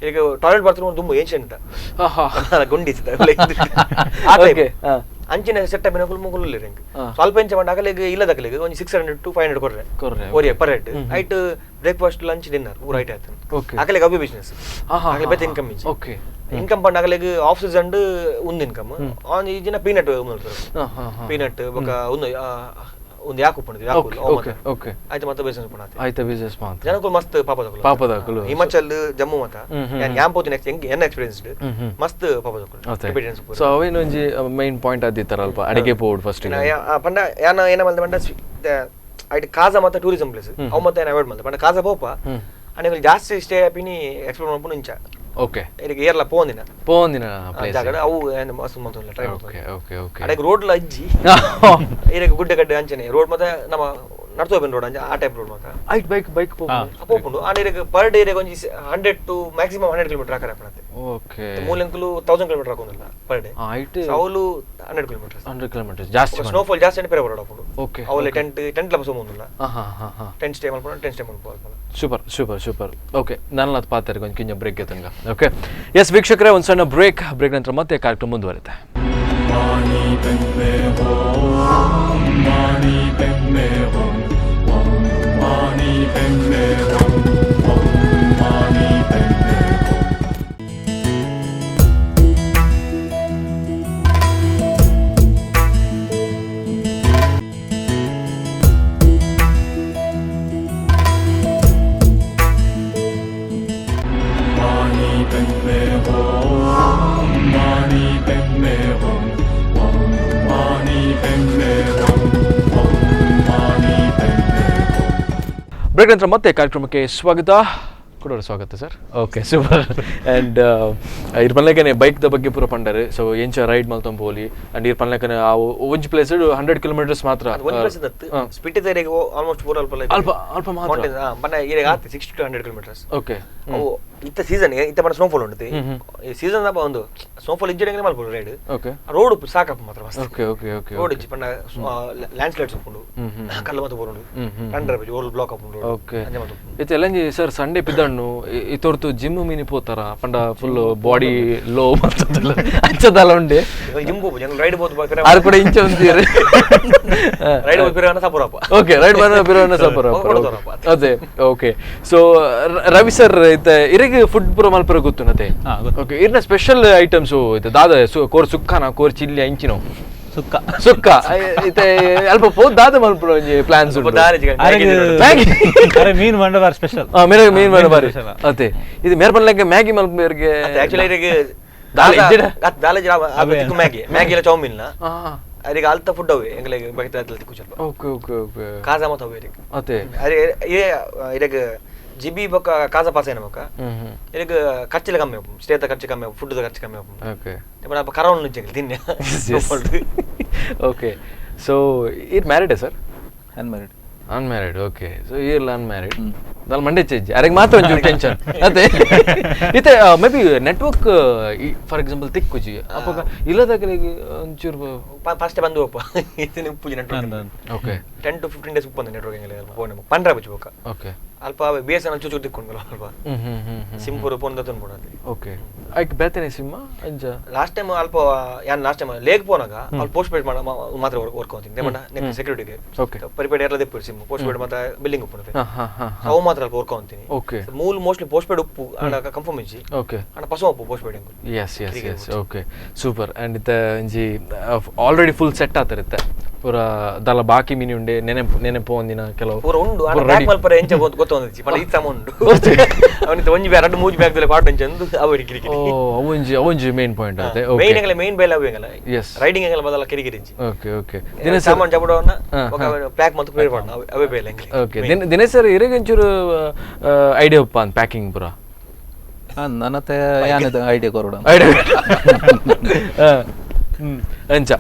ಇರಗೆ ಟಾಯ್ಲೆಟ್ ಬಾತ್ರೂಮ್ ದುಂಬು ಏನ್ಷಿಯಂಟ್ ಗುಂಡಿ ಅಂಚಿನ ಸೆಟ್ ಅಪ್ ಮುಗುಲು ರಂಗ್ ಸ್ವಲ್ಪ ಎಂಚ ಪಂಡ ಅಗಲಿಗೆ ಇಲ್ಲದಕಲಿಗೆ ಒಂಜಿ 600 to 500 ಕೊರ್ರೆ ಒರಿಯ per head ಐಟ್ breakfast lunch dinner ಊರ ಐಟ್ ಆಯ್ತು. ಅಗಲಿಗೆ ಅವೇ ಬಿಸ್ನೆಸ್ ಅಗಲಿ ಬೇತೆ ಇನ್ಕಮ್ ಇಜ್ಜಿ. ಓಕೆ. ಇನ್ಕಮ್ ಪಂಡ ಅಗಲಿಗೆ ಆಫ್ ಸೀಸನ್ ಒಂದು ಇನ್ಕಮ್ ಆನ್ ಈ ದಿನ ಪೀನಟ್ ಪೀನಟ್ ಬೊಕ ಒಂದು ಒಂದು ಯಾಕು ಉಪ್ಪುಂಡು ಯಾಕು ಓಕೆ ಆಯ್ತು ಮತ್ತೆ ಬಿಸ್ನೆಸ್ ಉಪ್ಪುಂಡು ಆಯ್ತು ಬಿಸ್ನೆಸ್ ಮಾತ್ರ ಜನಕ್ಕೂ ಮಸ್ತ್ ಪಾಪದಕುಲು ಪಾಪದಕುಲು ಹಿಮಾಚಲ್ ಜಮ್ಮು ಮತ ಯಾನ್ ಯಾನ್ ಪೋತಿ ನೆಕ್ಸ್ಟ್ ಎನ್ನ ಎಕ್ಸ್ಪೀರಿಯನ್ಸ್ ಮಸ್ತ್ ಪಾಪದಕುಲು ಎಕ್ಸ್ಪೀರಿಯನ್ಸ್. ಸೊ ಅವೇನೊಂಜಿ ಮೈನ್ ಪಾಯಿಂಟ್ ಆದಿತ್ತಾರ ಅಲ್ಪ ಅಡಿಗೆ ಪೋಡ್ ಫಸ್ಟ್ ಪಂಡ ಯಾನ ಏನ ಮಲ್ದೆ ಪಂಡ ಐಟ್ ಕಾಜಾ ಮತ್ತ ಟೂರಿಸಂ ಪ್ಲೇಸ್ ಅವು ಮತ್ತೆ ಏನ ಅವಾಯ್ಡ್ ಮಲ್ದೆ ಪಂಡ ಕಾಜಾ ಪೋಪ ಅನಿಗಳು ಜಾಸ್ತಿ ಸ್ಟೇ ಆಪಿನಿ ಎಕ್ಸ್ಪ್ಲೋರ್ ಮಲ್ಪುನು ಇಂಚ. ಓಕೆ. ಇದಕ್ಕೆ ಏರ್ಲ ಪೋಂದಿನ ಪೋಂದಿನ ಪ್ಲೇಸ್ ಜಾಗ ಅವು ಏನು ಮಸ್ತ್ ಮಲ್ತೊಂದಿಲ್ಲ try. Okay okay okay. ಅಡೆಗೆ road ಲ ಇಜ್ಜಿ ಇದಕ್ಕೆ ಗುಡ್ಡೆ ಗಡ್ಡೆ ಅಂಚನೆ ರೋಡ್ ಮತ್ತೆ ನಮ್ಮ ನಡ್ತೋಬೆನ್ ರೋಡ್ ಅಂಚೆ ಆ ಟೈಪ್ ರೋಡ್ ಮತ್ತೆ ಐಟ್ ಬೈಕ್ ಬೈಕ್ ಪೋಪುಂಡು. ಆಂಡ ಇದಕ್ಕೆ ಪರ್ ಡೇ ಒಂಜಿ 100 to maximum 100 kilometre ಹಾಕರೆ ಅಪ್ಪಣತೆ. ಓಕೆ. ಮೂಲಂಕುಲು 1000 ಕಿಲೋಮೀಟರ್ ಹಾಕೊಂದಿಲ್ಲ ಪರ್ ಡೇ. ಐಟ್ ಅವಲು 100 ಕಿಲೋಮೀಟರ್ 100 ಕಿಲೋಮೀಟರ್ ಜಾಸ್ತಿ ಸ್ನೋಫಾಲ್ ಜಾಸ್ತಿ ಅಂದ್ರೆ ಪೆರೆ ರೋಡ್ ಹಾಕೊಂಡು. ಓಕೆ. ಅವಲೆ ಟೆಂಟ್ ಟೆಂಟ್ ಲಬ ಸೋಮುಂದಿಲ್ಲ ಟೆಂಟ್ ಸ್ಟೇ ಮಲ್ಪುಂಡು ಟೆಂಟ್ ಸ್ಟೇ ಮಲ್ಪು. Super super super. Okay ನಾನು ಅದು ಪಾತಾರೆ ಕೊಂಚ ಕಿಂಜ ಬ್ರೇಕ್ ಎತ್ತಂಗ. ಓಕೆ ಎಸ್ ವೀಕ್ಷಕರೇ ಒಂದು ಸಣ್ಣ ಬ್ರೇಕ್ ಬ್ರೇಕ್ ನಂತರ ಮತ್ತೆ ಕಾರ್ಯಕ್ರಮ ಮುಂದುವರಿತೆ. ಬ್ರೇಕ್ ನಂತರ ಮತ್ತೆ ಕಾರ್ಯಕ್ರಮಕ್ಕೆ ಸ್ವಾಗತ ಕೊಡೋರು ಸ್ವಾಗತ sir. Okay super. And ಇರ್ ಪನ್ಲೆಕನೆ ಬೈಕ್ದ ಬಗ್ಗೆ ಪೂರ ಪಂಡರು. ಸೊ ಎಂಚ ರೈಡ್ ಮಲ್ತೊಂಬೋಲಿ ಆ್ಯಂಡ್ ಇರ್ ಪನ್ಲೆಕನೆ ಆ ಒಂಜಿ ಪ್ಲೇಸ್ 100 ಕಿಲೋಮೀಟರ್ಸ್ ಮಾತ್ರ ಸ್ಪಿಟಿ ತೇರಿಗೆ ಆಲ್ಮೋಸ್ಟ್ ಪೂರ ಅಲ್ಪ ಅಲ್ಪ ಅಲ್ಪ ಮಾತ್ರ ಬಣ್ಣ ಇರೆಗ್ ಆತು 60 to 100 kilometres. Okay. ಅವು ಇತ್ತ ಸೀಸನ್ ಇತ್ತ ಬಣ್ಣ ಸ್ನೋಫಾಲ್ ಉಂಟು ಈ ಸೀಸನ್ ದಪ್ಪ ಒಂದು ಸ್ನೋಫಾಲ್ ಇಜ್ಜಡೆ ಮಲ್ಪುಂಡು ride. Okay. Road ಸಾಕಪ್ಪ ಮಾತ್ರ ಮಸ್ತ್. Okay okay okay. Road ಇಜ್ಜಿ ಪಂಡ ಲ್ಯಾಂಡ್ ಸ್ಲೈಡ್ಸ್ ಉಪ್ಪುಂಡು ಕಲ್ಲು ಮತ್ತೆ ಬೋರುಂಡು ಟಂಡರ್ ಬಜ್ಜಿ ಓಲ್ ಬ್ಲಾಕ್ ಆಪುಂಡು. ಓಕೆ. ಇತ್ತೆ ಎಲ್ಲಂಜಿ ಸರ್ ಸಂಡೇ ಪಿದಣ್ಣು ಇತೊರ್ತು ಜಿಮ್ ಮಿನಿ ಪೋತಾರ ಪಂಡ full body low ಮಲ್ತದಲ್ಲ ಅಂಚದಲ್ಲ ಉಂಡೆ ಜಿಮ್ ಪೋಪು ಜಂಗ್ ರೈಡ್ ಪೋತು ಆರು ಕೂಡ ಇಂಚ ಉಂತೀರಿ ರೈಡ್ ಪೋತು ಪಿರವನ ಸಪುರಪ್ಪ. ಓಕೆ ರೈಡ್ ಬರೋ ಪಿರವನ ಸಪುರಪ್ಪ ಅದೇ. Okay. So Ravi sir ಇತ್ತೆ ಇರೆಗ್ ಫುಡ್ ಪೂರ ಮಲ್ಪರ ಗೊತ್ತುನತೆ. ಓಕೆ ಇರ್ನ ಸ್ಪೆಷಲ್ ಐಟಮ್ಸ್ ಇತ್ತೆ ದಾದ ಕೋರ್ ಸುಕ್ಕನ ಕೋರ್ ಚಿಲ್ಲಿ ಅಂಚಿನೋ ಸುಕ್ಕ ಸುಕ್ಕ ಇತ್ತೆ ಅಲ್ಪ ಪೋದು ದಾದ ಮಲ್ಪುನ ಒಂಜಿ ಪ್ಲಾನ್ಸ್ ಉಂಟು. ಅರೆ ಮೀನ್ ಮಂಡ ಬಾರಿ ಸ್ಪೆಷಲ್. ಮೇರೆ ಮೀನ್ ಮಂಡ ಬಾರಿ ಅದೇ ಇದು ಮೇರ್ ಪನ್ಲೆಕ್ಕೆ ಮ್ಯಾಗಿ ಮಲ್ಪುವೆರ್ಗೆ ಆಕ್ಚುಲಿ ಇರೆಗ್ ದಾಲ ಮ್ಯಾಗಿ ಮ್ಯಾಗಿ ಎಲ್ಲ ಚೌಮೀನ್ ಅದಕ್ಕೆ ಅಲ್ತ ಫುಡ್ ಅವೆ ಎಂಗ್ಲೆಗ್ ಬೈತ ಅಲ್ತ ತಿಕ್ಕು ಸ್ವಲ್ಪ. Okay okay okay. ಕಾಜಾ ಮತ ಅವೆ ಇರೆಗ್ ಅದೇ ಅರೆ ಇರೆಗ್ ಜಿಬಿ ಬೊಕ್ಕ ಕಾಜಾ ಪಾಸ್ ಏನ ಬೊಕ್ಕ ಇರೆಗ್ ಖರ್ಚಿಲ ಕಮ್ಮಿ ಆಪುಂಡು, ಸ್ಟೇದ ಖರ್ಚು ಕಮ್ಮಿ ಆಪುಂಡು, ಫುಡ್ ಖರ್ಚು ಕಮ್ಮಿ ಆಪುಂಡು. ಓಕೆ. ಅಪ್ಪ ಕರೌಂಡ್ ನುಜ್ಜೆಂಗ್ ತಿನ್ನೆ. ಓಕೆ. ಸೊ ಇರ್ married sir? Unmarried. Unmarried. Okay. So ಇರ್ಲ ಅನ್ಮ್ಯಾರಿಡ್ ದಾಲ್ ಮಂಡೆ ಚೇಜ್ ಅರೆಗ್ ಮಾತ್ರ ಒಂಜಿ ಟೆನ್ಷನ್ ಅದೇ ಇತ್ತೆ may be network for example ತಿಕ್ಕುಜಿ ಅಪಗ ಇಲ್ಲದಾಗಲಿಗೆ ಒಂಚೂರು ಫಸ್ಟ್ ಬಂದು ಒಪ್ಪ ಇತ್ತೆ ಉಪ್ಪುಜಿ network. Okay 10 to 15 days ಉಪ್ಪಂದ network ಎಂಗಲ phone ಪಂಡ್ರ Bachchu ಬೊಕ್ಕ ಓಕೆ ಅಲ್ಪ B S N L ಚೂಚೂರು ತಿಕ್ಕೊಂಡು ಅಲ್ಪ ಹ್ಮ್ ಹ್ಮ್ ಹ್ಮ್ ಹ್ಮ್ ಸಿಮ್ ಪೂರ ಫೋನ್ ದತ್ತೊಂದು ಬೋಡ ಓಕೆ ಐಕ್ ಬೇತನೆ ಸಿಮ್ಮ ಅಂಚ ಲಾಸ್ಟ್ ಟೈಮ್ ಅಲ್ಪ ಯಾನ್ ಲಾಸ್ಟ್ ಟೈಮ್ ಲೇಕ್ ಪೋನಾಗ ಅಲ್ಲಿ ಪೋಸ್ಟ್ ಪೇಡ್ ಮಾತ್ರ ವರ್ಕ್ ಅಂತೀನಿ ದೇಮಣ್ಣ ನೆಕ್ಸ್ಟ್ ಸೆಕ್ಯೂರಿಟಿಗೆ ಓಕೆ ಪರಿಪೇಡ್ ಎಲ್ಲ ದೆಪ್ಪು sim post paid ಮಾತ್ರ ಬಿಲ್ಲಿಂಗ್ ಉಪ್ಪುನತೆ ಹಾ ಹಾ ಹಾ ಅವು ಮಾತ್ರ ಅಲ್ಪ ವರ್ಕ್ ಅಂತೀನಿ ಓಕೆ ಮೂಲ mostly post paid ಉಪ್ಪು ಅಂಡ ಕನ್ಫರ್ಮ್ ಇಜ್ಜಿ ಓಕೆ ಅಂಡ ಪಸ ಉಪ್ಪು ಪೋಸ್ಟ್ ಪೇಡ್ ಎಂಕುಲು yes yes yes okay super and ಇತ್ತೆ ಒಂಜಿ already full set ಆತರಿತ್ತೆ ಪೂರ ದಲ ಬಾಕಿ ಮಿನಿ ಉಂಡೆ ನೆನೆಪು ನೆನೆಪು ಒಂದಿನ ಕೆಲವು ಪೂರ ಉಂಡು ಪೂರ ಅಂಡ ready. Pack ಮಲ್ಪರೆ ಎಂಚ ಗೊತ್ತೊಂದಿಜ್ಜಿ ಪಂಡ ಈ ಸಾಮ ಉಂಡು ಅವನಿಗೆ ಒಂಜಿ ಬ್ಯಾಗ್ ಎರಡು ಮೂಜಿ ಬ್ಯಾಗ್ ದಲೆ ಪಾಟ್ ಎಂಚ ಅಂದು ಅವು ಕಿರಿಕಿರಿ ಓ ಅವೊಂಜಿ ಅವೊಂಜಿ ಮೇನ್ ಪಾಯಿಂಟ್ ಆತೆ ಮೇನ್ ಓಕೆ ಎಂಗಲ ಮೇನ್ ಬೇಲೆ ಅವು ಎಂಗಲ ಎಸ್ ರೈಡಿಂಗ್ ಎಂಗಲ ಬದಲ ಕಿರಿಕಿರಿ ಇಜ್ಜಿ ಓಕೆ ಓಕೆ ದಿನೇಶ್ ಸಾಮಾನು ಜಬಡವನ್ನ ಹಾ, ಪ್ಯಾಕ್ ಮತ್ತು ಪ್ರಿಪೇರ್ ಮಾಡೋಣ ಅವೇ ಬೇಲೆ ಎಂಗಲ ಓಕೆ ದಿನೇಶ್ ಸರ್ ಇರೆಗ್ ಒಂಚೂರು ಐಡಿಯಾ ಉಪ್ಪ ಅಂದ್ ಪ್ಯಾಕಿಂಗ್ ಪೂರ ನನ್ನತೆ ಯಾನಿದ ಐಡಿಯಾ ಕೊರಡ ಐಡಿಯಾ ಅಂಚ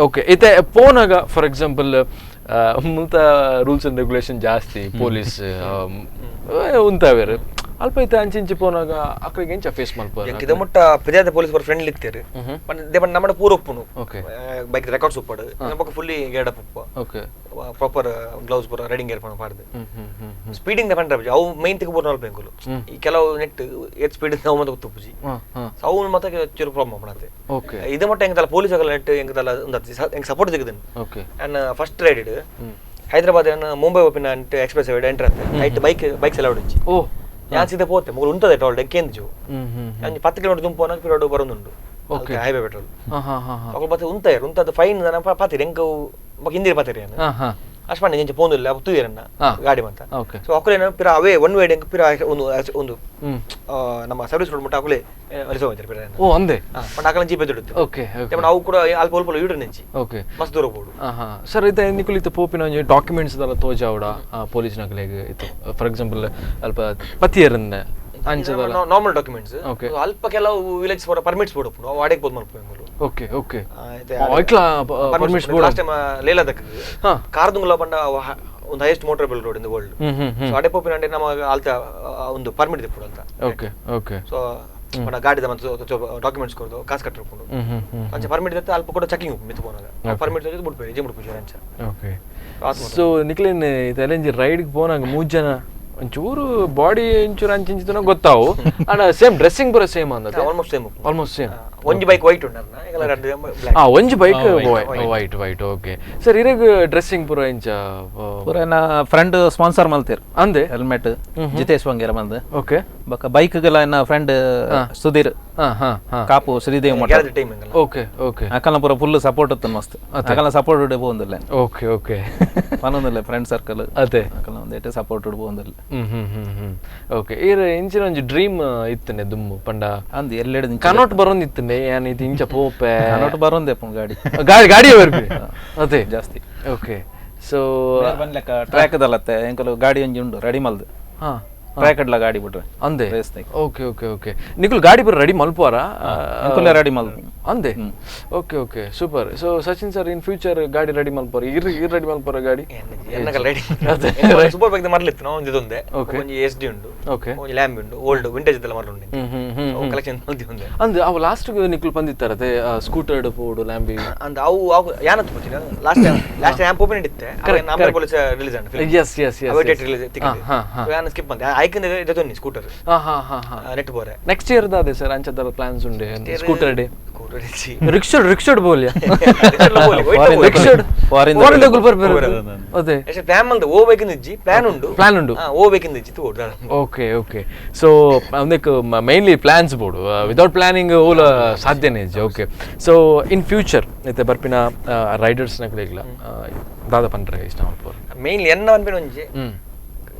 ಓಕೆ ಇತ್ತೆ ಪೋನಾಗ ಫಾರ್ ಎಕ್ಸಾಂಪಲ್ ಮುಲ್ತ rules and regulation ಜಾಸ್ತಿ ಪೊಲೀಸ್ ಉಂತಾವೇರು ಅಲ್ಪ ಇತ್ತೆ ಅಂಚಿಂಚಿ ಪೋನಾಗ ಅಕ್ಳಿಗೆ ಎಂಚ ಫೇಸ್ ಮಲ್ಪ ಎಂಕ್ ಇದ ಮುಟ್ಟ ಪಿದಾದ ಪೊಲೀಸ್ ಬರ್ ಫ್ರೆಂಡ್ಲಿ ಇತ್ತೇರು ದೇಪ ನಮ್ಮಡ ಪೂರ ಉಪ್ಪುನು okay bike records ಉಪ್ಪಾಡು ನಮ್ಮ ಫುಲ್ಲಿ ಗೇಡ್ ಅಪ್ ಉಪ್ಪ okay proper gloves ಪೂರ ರೈಡಿಂಗ್ ಗೇರ್ ಪಣ ಪಾಡ್ದು ಹ್ಮ್ ಹ್ಮ್ ಹ್ಮ್ ಸ್ಪೀಡಿಂಗ್ ಪಂಡ್ರ ಅವು ಮೈನ್ ತಿಕ್ಕ ಪೂರ ನಲ್ಪ ಎಂಕುಲು ಈ ಕೆಲವು ನೆಟ್ ಏತ್ ಸ್ಪೀಡ್ ಅವು ಮತ್ತೆ ಗೊತ್ತುಪ್ಪುಜಿ ಹಾ ಹಾ ಸೊ ಅವು ಮತ್ತೆ ಚೂರು ಪ್ರಾಬ್ಲಮ್ ಅಪ್ಪಣತೆ ಓಕೆ ಇದು ಮಟ್ಟ ಎಂಕದಲ್ಲ ಪೊಲೀಸ್ ಆಗಲ್ಲ ನೆಟ್ ಎಂಕದಲ್ಲ ಎಂಕ್ support ತೆಗೆದನು okay and first ride Hyderabad Mumbai open express enter ಅಂತ ಐಟ್ ಬೈಕ್ ಬೈಕ್ಸ್ ಎಲ್ಲ ಹೊಡಿಂಚಿ ಓ ಯಾನ್ ಸೀದಾ ಪೋತೆ ಮುಗುಲು ಉಂಟದೆ ಟೋಲ್ ಕೇಂದ್ರ ಹ್ಮ್ ಹ್ಮ್ ಅಂಚ 10 ಕಿಲೋಮೀಟರ್ ದುಂಪು ಪೋನಾಗ ಪಿರೋಡು ಬರೋದುಂಡು Okay. Highway petrol ಹಾ ಹಾ ಹಾ ಹಾ ಅಕುಲು ಬತ್ತೆ ಉಂತಾಯರ್ ಉಂತದ ಫೈನ್ ನನ ಪಾತಿರ್ ಎಂಕ ಬೊಕ ಹಿಂದಿರ ಪಾತಿರ್ ಯಾನ್ ಹಾ ಹಾ ಅಷ್ಟು ಪಂಡೆ ಇಂಚ ಪೋಂದಿಲ್ಲ ಅಪ್ಪ ತೂಯರನ್ನ ಹಾ. ಗಾಡಿ ಮಂತ ಓಕೆ ಸೊ ಅಕುಲೇನ ಪಿರ ಅವೇ ಒನ್ ವೇ ಎಂಕ್ ಪಿರ ಒಂದು ಒಂದು ಹ್ಮ್ ನಮ್ಮ ಸರ್ವಿಸ್ ರೋಡ್ ಮುಟ್ಟ ಅಕುಲೆ ಅಲಿಸೋ ಹೋಯ್ತಾರೆ ಪಿರ ಓ ಅಂದೆ ಪಂಡ ಅಕಲ ಜೀಪೆ ದುಡ್ಡು ಓಕೆ ಓಕೆ ಅವು ಕೂಡ ಅಲ್ಪ ಅಲ್ಪ ಯೂಟರ್ನ್ ಇಂಚಿ ಓಕೆ ಮಸ್ತ್ ದೂರ ಬೋಡು ಹಾ ಸರ್ ಇತ್ತೆ ನಿಕುಲು ಇತ್ತೆ ಪೋಪಿನ ಒಂಜಿ ಡಾಕ್ಯುಮೆಂಟ್ಸ್ ದಲ್ಲ ತೋಜಾವಡ ಪೊಲೀಸ್ ನಕಲೆಗ್ ಇತ್ತು ಫಾರ್ ಎಕ್ಸಾಂಪಲ್ ಅಲ್ಪ ಪತಿಯರನ್ನ ಅಂಚದಲ್ಲ normal documents Okay. ಅಲ್ಪ ಕೆಲವು ವಿಲೇಜ್ ಪರ್ಮಿಟ್ಸ್ ಬೋರ್ಡ್ ಉಪ್ಪುಂಡು ಅವು ಅಡೆಗೆ ಪೋದ್ ಮಲ್ಪು ಎಂಕುಲು ಓಕೆ ಓಕೆ ಐಕ್ಲ permits board last time Leh Ladakh ಹಾ. ಕಾರ್ದುಂಗ್ಲ ಪಂಡ ಅವು ಒಂದು highest motorable road in the world hmm hmm hmm so ಅಡೆ ಪೋಪಿನ ಅಂಡೆ ನಮ್ಮ ಅಲ್ತ ಒಂದು ಪರ್ಮಿಟ್ ದಿಪ್ಪುಡು ಅಂತ okay okay so ಪಂಡ ಗಾಡಿದ ಮತ್ತು ಡಾಕ್ಯುಮೆಂಟ್ಸ್ ಕೊಡ್ದು ಕಾಸು ಕಟ್ಟಿರ್ಕೊಂಡು ಹ್ಮ್ ಹ್ಮ್ ಹ್ಮ್ ಅಂಚ ಪರ್ಮಿಟ್ ದತ್ತ ಅಲ್ಪ ಕೂಡ ಚೆಕಿಂಗ್ ಉಪ್ಪು ಮಿತ್ತು ಪೋನಾಗ ಪರ್ಮಿಟ್ ತೆಗೆದು ಬಿಡ್ಪೇರು ಇಜೆ ಬಿಡ್ಪು ಅಂಚ ಓಕೆ ಆತ್ಮ ಸೊ ನಿಕ್ಲೇನ್ ಇದೆಲ್ಲ ರೈಡ್ಗೆ ಪೋನಾಗ ಮೂರು ಜನ ಒಂಚೂರು ಬಾಡಿ ಒಂಚೂರು ಅಂಚಿಂಚಿತನ ಗೊತ್ತಾವು and same dressing ಪೂರ ಸೇಮ್ ಅಂದತೆ almost same almost same ಒಂಜಿ ಬೈಕ್ ವೈಟ್ ಉಂಡು ಈಗಲ ರಡ್ಡ್ ಬ್ಲ್ಯಾಕ್ ಆ ಒಂಜಿ bike white white okay sir ಇರೆಗ್ dressing ಪೂರ ಇಂಚ ಪೂರ ಫ್ರೆಂಡ್ ಸ್ಪಾನ್ಸರ್ ಮಲ್ತೇರು ಅಂದೆ ಹೆಲ್ಮೆಟ್ ಜಿತೇಶ್ ಬಂಗೇರ ಬಂದು ಓಕೆ ಬೊಕ್ಕ ಬೈಕ್ಗೆಲ್ಲ ಎನ್ನ ಫ್ರೆಂಡ್ ಸುಧೀರ್ ಹಾ ಹಾ ಹಾ ಕಾಪು ಶ್ರೀದೇವ್ ಮಠ ಗ್ಯಾರೇಜ್ ಟೈಮ್ ಎಂಗಲ ಓಕೆ ಓಕೆ ಅಕಲ್ನ ಪೂರ ಫುಲ್ ಸಪೋರ್ಟ್ ಇತ್ತು ಮಸ್ತ್ ಅಕಲ್ನ ಸಪೋರ್ಟ್ ಇಡ ಪೋಂದಿಲ್ಲ ಓಕೆ ಓಕೆ ಪನೊಂದಿಲ್ಲ ಫ್ರೆಂಡ್ ಸರ್ಕಲ್ ಅದೇ ಅಕಲ್ನ ಒಂದೇಟೆ ಸಪೋರ್ಟ್ ಇಡ ಪೋಂದಿಲ್ಲ ಹ್ಮ್ ಹ್ಮ್ ಹ್ಮ್ ಹ್ಮ್ ಓಕೆ ಈರ್ ಇಂಚಿನ ಒಂಜಿ ಡ್ರೀಮ್ ಇತ್ತನೆ ದುಮ್ಮು ಪಂಡ ಅಂದ್ ಎಲ್ಲೆಡೆ ಕನೋಟ್ ಬರೋಂದಿತ್ತನೆ ಯಾನ್ ಇದು ಇಂಚ ಪೋಪೆ ಕನೋಟ್ ಬರೋಂದೆ ಪುಣ್ ಗಾಡಿ ಗಾಡಿ ಗಾಡಿ ಬರ್ಪಿ ಅದೇ ಜಾಸ್ತಿ ಓಕೆ ಸೊ ಬನ್ಲೆಕ್ಕ ಟ್ರ್ಯಾಕ್ ದಲ್ಲತ್ತೆ ಎಂಕಲು ಗಾಡಿ ಒಂಜಿ ಉಂಡು ರೆಡಿ ಮಲ್ದು ಹಾ ಟ್ರ್ಯಾಕ್ ಅಡ್ಲ ಗಾಡಿ ಬಿಟ್ರೆ ಅಂದೆ race Tahqiq okay okay okay ನಿಕುಲ್ ಗಾಡಿ ಪೂರ ರೆಡಿ ಮಲ್ಪುವಾರ ಎಂಕುಲೆ ರೆಡಿ ಮಲ್ದು ಅಂದೆ okay okay super so Sachin sir in future ಗಾಡಿ ರೆಡಿ ಮಲ್ಪುವಾರ ಇರ್ ಇರ್ ರೆಡಿ ಮಲ್ಪುವಾರ ಗಾಡಿ ಎನ್ನಕಲ್ ready super bike ಮರಲಿತ್ತು ನಾವು ಒಂದು ಇದೊಂದೇ Okay. ಒಂಜಿ ಎಸ್ ಡಿ ಉಂಡು ಓಕೆ ಒಂಜಿ ಲ್ಯಾಂಬ್ ಉಂಡು ಓಲ್ಡ್ ವಿಂಟೇಜ್ ಇದೆಲ್ಲ ಮರಲು ಹ್ಮ್ ಹ್ಮ್ ಹ್ಮ್ ಕಲೆಕ್ಷನ್ ಮಲ್ತಿ ಒಂದೆ ಅಂದ್ ಅವು ಲಾಸ್ಟ್ ನಿಕುಲ್ ಬಂದಿತ್ತಾರತೆ ಸ್ಕೂಟರ್ ಪೋಡು ಲ್ಯಾಂಬಿ ಅಂದ್ ಅವು ಅವು ಯಾನತ್ತು ಪೋಚಿನ last time last time open ಇತ್ತೆ ನಮ್ಮ ಪೊಲೀಸ್ ರಿಲೀಸ್ ಆಂಡ್ S S S ಅವೇ ಡೇಟ್ ರಿಲೀಸ್ ಹಾ ಹಾ ಯಾನ ಸ್ಕಿಪ್ ಅಂದೆ ಐಕನ್ ಇದೆ ಸ್ಕೂಟರ್ ಹಾ ಹಾ ಹಾ ಹಾ ನೆಟ್ ಬೋರೆ ನೆಕ್ಸ್ಟ್ ಇಯರ್ ಅದೇ ಸರ್ ಅಂಚದರ ಪ್ಲಾನ್ಸ್ ಉಂಡೆ scooter day scooter ರಿಕ್ಷಡ್ ರಿಕ್ಷಡ್ ಬೋಲಿಯ ರಿಕ್ಷಡ್ ರಿಕ್ಷಡ್ Foreign foreign ದಗುಲ್ ಬರ್ಬೇರು ಅದೇ ಪ್ಲಾನ್ ಮಲ್ದ ಓ ಬೇಕಿಂದ ಇಜ್ಜಿ ಪ್ಲಾನ್ ಉಂಡು ಪ್ಲಾನ್ ಉಂಡು ಓ ಬೇಕಿಂದ ಇಜ್ಜಿ ತೋಡು okay okay so ಒಂದಕ್ಕೆ mainly plans ಬೋಡು ವಿತೌಟ್ ಪ್ಲಾನಿಂಗ್ ಓಲ ಸಾಧ್ಯನೇ ಇಜ್ಜಿ okay so in future ಇತ್ತೆ ಬರ್ಪಿನ ರೈಡರ್ಸ್ ನಕಲಿಗ್ಲ ದಾದ ಪಂಡ್ರೆ ಇಷ್ಟ ಮಲ್ಪೋರು ಮೇನ್ಲಿ ಎನ್ನ ಅನ್ಪಿನ ಒಂಜಿ ಹ್ಮ್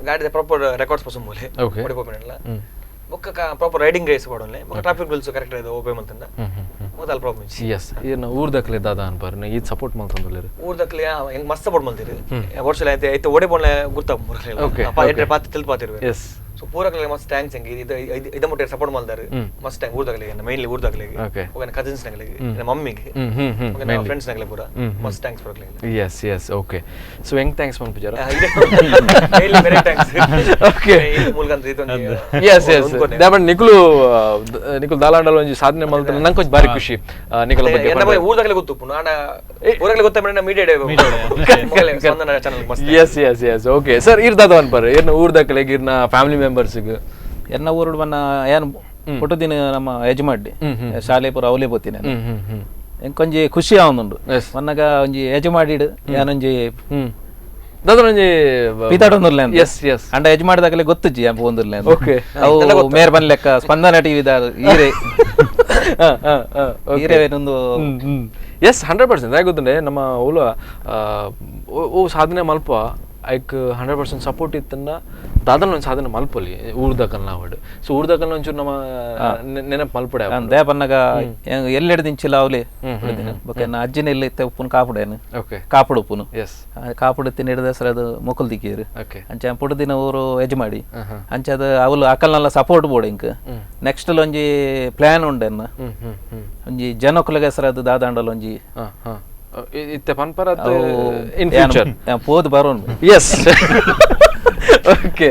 ಗಾಡಿದ ಪ್ರಾಪರ್ ರೆಕಾರ್ಡ್ಸ್ ಪಸಂ ಬೋಲೆ Okay. ಒಡೆ ಪೋಪಿನಲ್ಲ ಹ್ಮ್ ಬೊಕ್ಕ proper riding race ಪಾಡೊನ್ಲೆ ಬೊಕ್ಕ traffic rules correct ಇದೆ ಓಪೆ ಮಲ್ತಂಡ ಹ್ಮ್ ಹ್ಮ್ ಹ್ಮ್ ಮೊದಲ ಪ್ರಾಬ್ಲಮ್ ಇಜ್ಜಿ ಎಸ್ ಏನ ಊರ್ದಕ್ಲೆ ದಾದ ಅನ್ಪಾರು ಇದು ಸಪೋರ್ಟ್ ಮಲ್ತಂದುಲ್ಲೆರ್ ಊರ್ದಕ್ಲೆ ಹೆಂಗ್ ಮಸ್ತ್ ಸಪೋರ್ಟ್ ಮಲ್ತಿರು ವರ್ಷ ಐತೆ ಐತೆ ಒಡೆ ಪೋನ್ಲೆ ಗುರ್ತ Okay, okay. ಪಾತಿ ತೆಲ್ ಪಾತಿರುವೆ ಎಸ್ So ಪೂರಕಲೆ ಮಸ್ತ್ thanks ಎಂಕ್ ಇದ ಮುಟ್ಟೆ ಸಪೋರ್ಟ್ ಮಲ್ದಾರು ಮಸ್ತ್ thank ಊರ್ದಾಗಲಿಗೆ ಮೇನ್ಲಿ ಊರ್ದಾಗಲಿಗೆ ಓಕೆ ಕಸಿನ್ಸ್ ನಗಲಿಗೆ ನನ್ನ ಮಮ್ಮಿಗೆ ಓಕೆ ನನ್ನ ಫ್ರೆಂಡ್ಸ್ ನಗಲೆ ಪೂರ ಮಸ್ತ್ thanks ಪೂರಕಲೆ. S yes okay. So ಹೆಂಗ್ thanks ಮನ್ಪುಜಾರ? Mainly very thanks. Okay. ಮೂಲಕಂತ ಇದೊಂದು ಎಸ್ ಎಸ್ ದಾಬಂಡ್ ನಿಕುಲು ನಿಕುಲು ದಾಲಾಂಡಲ ಒಂಜಿ ಸಾಧನೆ ಮಲ್ತನ ನಂಗೆ ಕೊಂಚ ಬಾರಿ ಖುಷಿ ನಿಕಲ ಬಗ್ಗೆ. ಎನ್ನ ಬಗ್ಗೆ ಊರ್ದಾಗಲೇ ಗೊತ್ತು ನಾನ ಊರಾಗಲೇ ಗೊತ್ತ madam media Spandana channel ಮಸ್ತ್. S yes yes okay sir ಇರ್ದಾದ ಅನ್ಪರ್ ಇರ್ನ ಊರ್ದಕ್ಕಲೆಗ್ ಇರ್ನ ಫ್ಯಾಮಿಲಿ ಮೆಂಬರ್ಸ್ಗೆ? ಎನ್ನ ಊರುಡು ಬನ್ನ ಏನು ಪುಟ್ಟದಿನ ನಮ್ಮ ಯಜಮಾಡಿ ಶಾಲೆ ಪೂರ ಅವಲೇ ಬೋತೀನಿ ಎಂಕೊಂಜಿ ಖುಷಿ ಆವೊಂದುಂಡು ಮನ್ನಗ ಒಂಜಿ ಯಜಮಾಡಿಡು ಯಾನೊಂಜಿ ದಾದನೊಂಜಿ ಪಿತಾಡೊಂದುರ್ಲೆ. ಎಸ್ ಎಸ್ ಅಂಡ ಯಜಮಾಡಿದಾಗಲೇ ಗೊತ್ತುಜ್ಜಿ ಯಾನ್ ಪೋವೊಂದುರ್ಲೆ. ಓಕೆ ಅವು ಮೇರ್ ಬನ್ಲೆಕ್ಕ ಸ್ಪಂದನ ಟಿವಿ ಈರೆ ಈರೆ ಒಂದು ಎಸ್ 100% ಗೊತ್ತುಂಡೆ ನಮ್ಮ ಓಲ ಓ ಸಾಧನೆ ಮಲ್ಪ ಐಕ್ 100% ಸಪೋರ್ಟ್ ಇತ್ತನ್ನ ದಾದನ ಒಂದು ಸಾಧನೆ ಮಲ್ಪೊಲಿ ಊರ್ದಕಲ್ ನಾವಡ್. ಸೊ ಊರ್ದಕಲ್ ಒಂಚೂರು ನಮ್ಮ ನೆನಪು ಮಲ್ಪಡೆ ದೇಪನ್ನಗ ಎಲ್ಲೆಡೆ ದಿಂಚಿಲ್ಲ ಅವಲಿ ಬೊಕ್ಕ ಎನ್ನ ಅಜ್ಜಿನ ಎಲ್ಲ ಇತ್ತೆ ಉಪ್ಪುನು ಕಾಪುಡೇನು. ಓಕೆ ಕಾಪುಡು ಉಪ್ಪುನು ಎಸ್ ಕಾಪುಡು ತಿನ್ನಿಡ್ದ ಸರ್ ಅದು ಮೊಕಲ್ ದಿಕ್ಕಿರು. ಓಕೆ ಅಂಚ ಪುಡುದಿನ ಊರು ಯಜಮಾಡಿ ಅಂಚ ಅದು ಅವಲು ಅಕಲ್ನೆಲ್ಲ ಸಪೋರ್ಟ್ ಬೋಡು ಇಂಕ್ ನೆಕ್ಸ್ಟ್ ಒಂಜಿ ಪ್ಲಾನ್ ಉಂಡೆನ್ನ ಒಂಜಿ ಜನಕುಲಗೆ ಸರ್ ಅದು ದಾದಾಂಡಲ ಒಂಜಿ ಇತ್ತೆ ಪನ್ಪರ ಇನ್ ಫ್ಯೂಚರ್ ಪೋದು ಬರೋನ್. S okay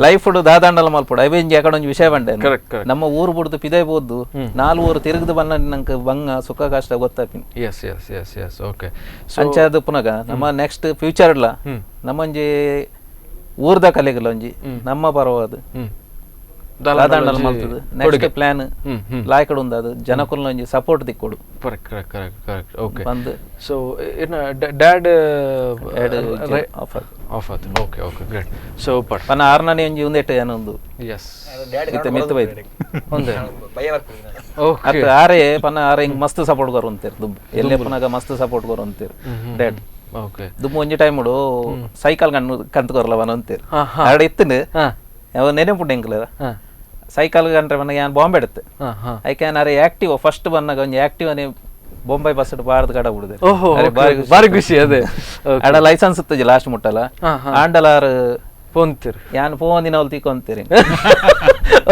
life ದಾದಾಂಡಲ ಮಲ್ಪಡು ಐವೆಂಜಿ ಅಕಡೆ ಒಂಜಿ ವಿಷಯ ಬಂಡೆ ಕರೆಕ್ಟ್ ಕರೆಕ್ಟ್. ನಮ್ಮ ಊರು ಬುಡ್ದು ಪಿದೈ ಬೋದು ನಾಲ್ ಊರು ತಿರುಗದು ಬನ್ನ ನಂಗೆ ಬಂಗ ಸುಖ ಕಷ್ಟ ಗೊತ್ತಾಪಿನ. S yes yes yes okay. ಅಂಚ ಅದು ಪುನಗ ನಮ್ಮ ನೆಕ್ಸ್ಟ್ ಫ್ಯೂಚರ್ ಇಲ್ಲ ನಮ್ಮೊಂಜಿ ಊರ್ದ ಕಲೆಗಲ ಒಂಜಿ ನಮ್ಮ ಪರವಾದ ದಾದಾಂಡಲ ಮಲ್ತದು ನೆಕ್ಸ್ಟ್ ಪ್ಲಾನ್ ಲಾಯ್ಕಡ್ ಉಂದು ಅದು ಜನಕುಲ್ನ ಒಂಜಿ support ದಿಕ್ಕೊಡು. Correct correct correct correct okay. ಬಂದು ಸೊ ಇನ್ನ dad of of ಆತು. Okay okay great. So ಪಟ್ ಪನ್ನ ಆರ್ನನೇ ಒಂಜಿ ಉಂದೆಟ್ ಏನೊಂದು ಎಸ್ ಇತ್ತೆ ಮಿತ್ತು ಬೈದು ಒಂದೇ ಭಯ ಬರ್ಪುಂಡು. ಓಕೆ ಅತ್ತ ಆರೆ ಪನ್ನ ಆರೆ ಹಿಂಗ್ ಮಸ್ತ್ ಸಪೋರ್ಟ್ ಕೊರು ಅಂತೀರ್ ದುಂಬು ಎಲ್ಲೇ ಪುನಗ ಮಸ್ತ್ ಸಪೋರ್ಟ್ ಕೊರು ಅಂತೀರ್ ಡ್ಯಾಡ್. ಓಕೆ ದುಂಬು ಒಂಜಿ ಟೈಮ್ ಸೈಕಲ್ ಕಣ್ಣು ಕಂತು ಕೊರಲ ವನ ಅಂತೀರ್ ಆಡ ಇತ್ತುಂಡು ಅವ ನೆನಪುಂಡು ಎಂಕ್ಲ ಸೈಕಲ್ ಕಂಡ್ರೆ ಮನ ಯಾನ್ ಬಾಂಬೆ ಎಡುತ್ತೆ ಐಕೆ ಅರೆ ಆಕ್ಟಿವ್ ಫಸ್ಟ್ ಬಂದಾಗ ಒಂಜಿ ಆಕ್ಟಿವ್ ಅನೇ ಬೊಂಬೈ ಬಸ್ ಬಾರ್ದು ಕಡ ಬಿಡುದೆ. ಓಹೋ ಬಾರಿ ಖುಷಿ ಅದೇ. ಅಡ ಲೈಸೆನ್ಸ್ ಇತ್ತಜಿ ಲಾಸ್ಟ್ ಮುಟ್ಟಲ್ಲ ಆಂಡಲಾರ್ ಪೋಂತಿರ್ ಯಾನ್ ಪೋಂದಿನ ಅವ್ಲು ತಿಕೊಂತೀರಿ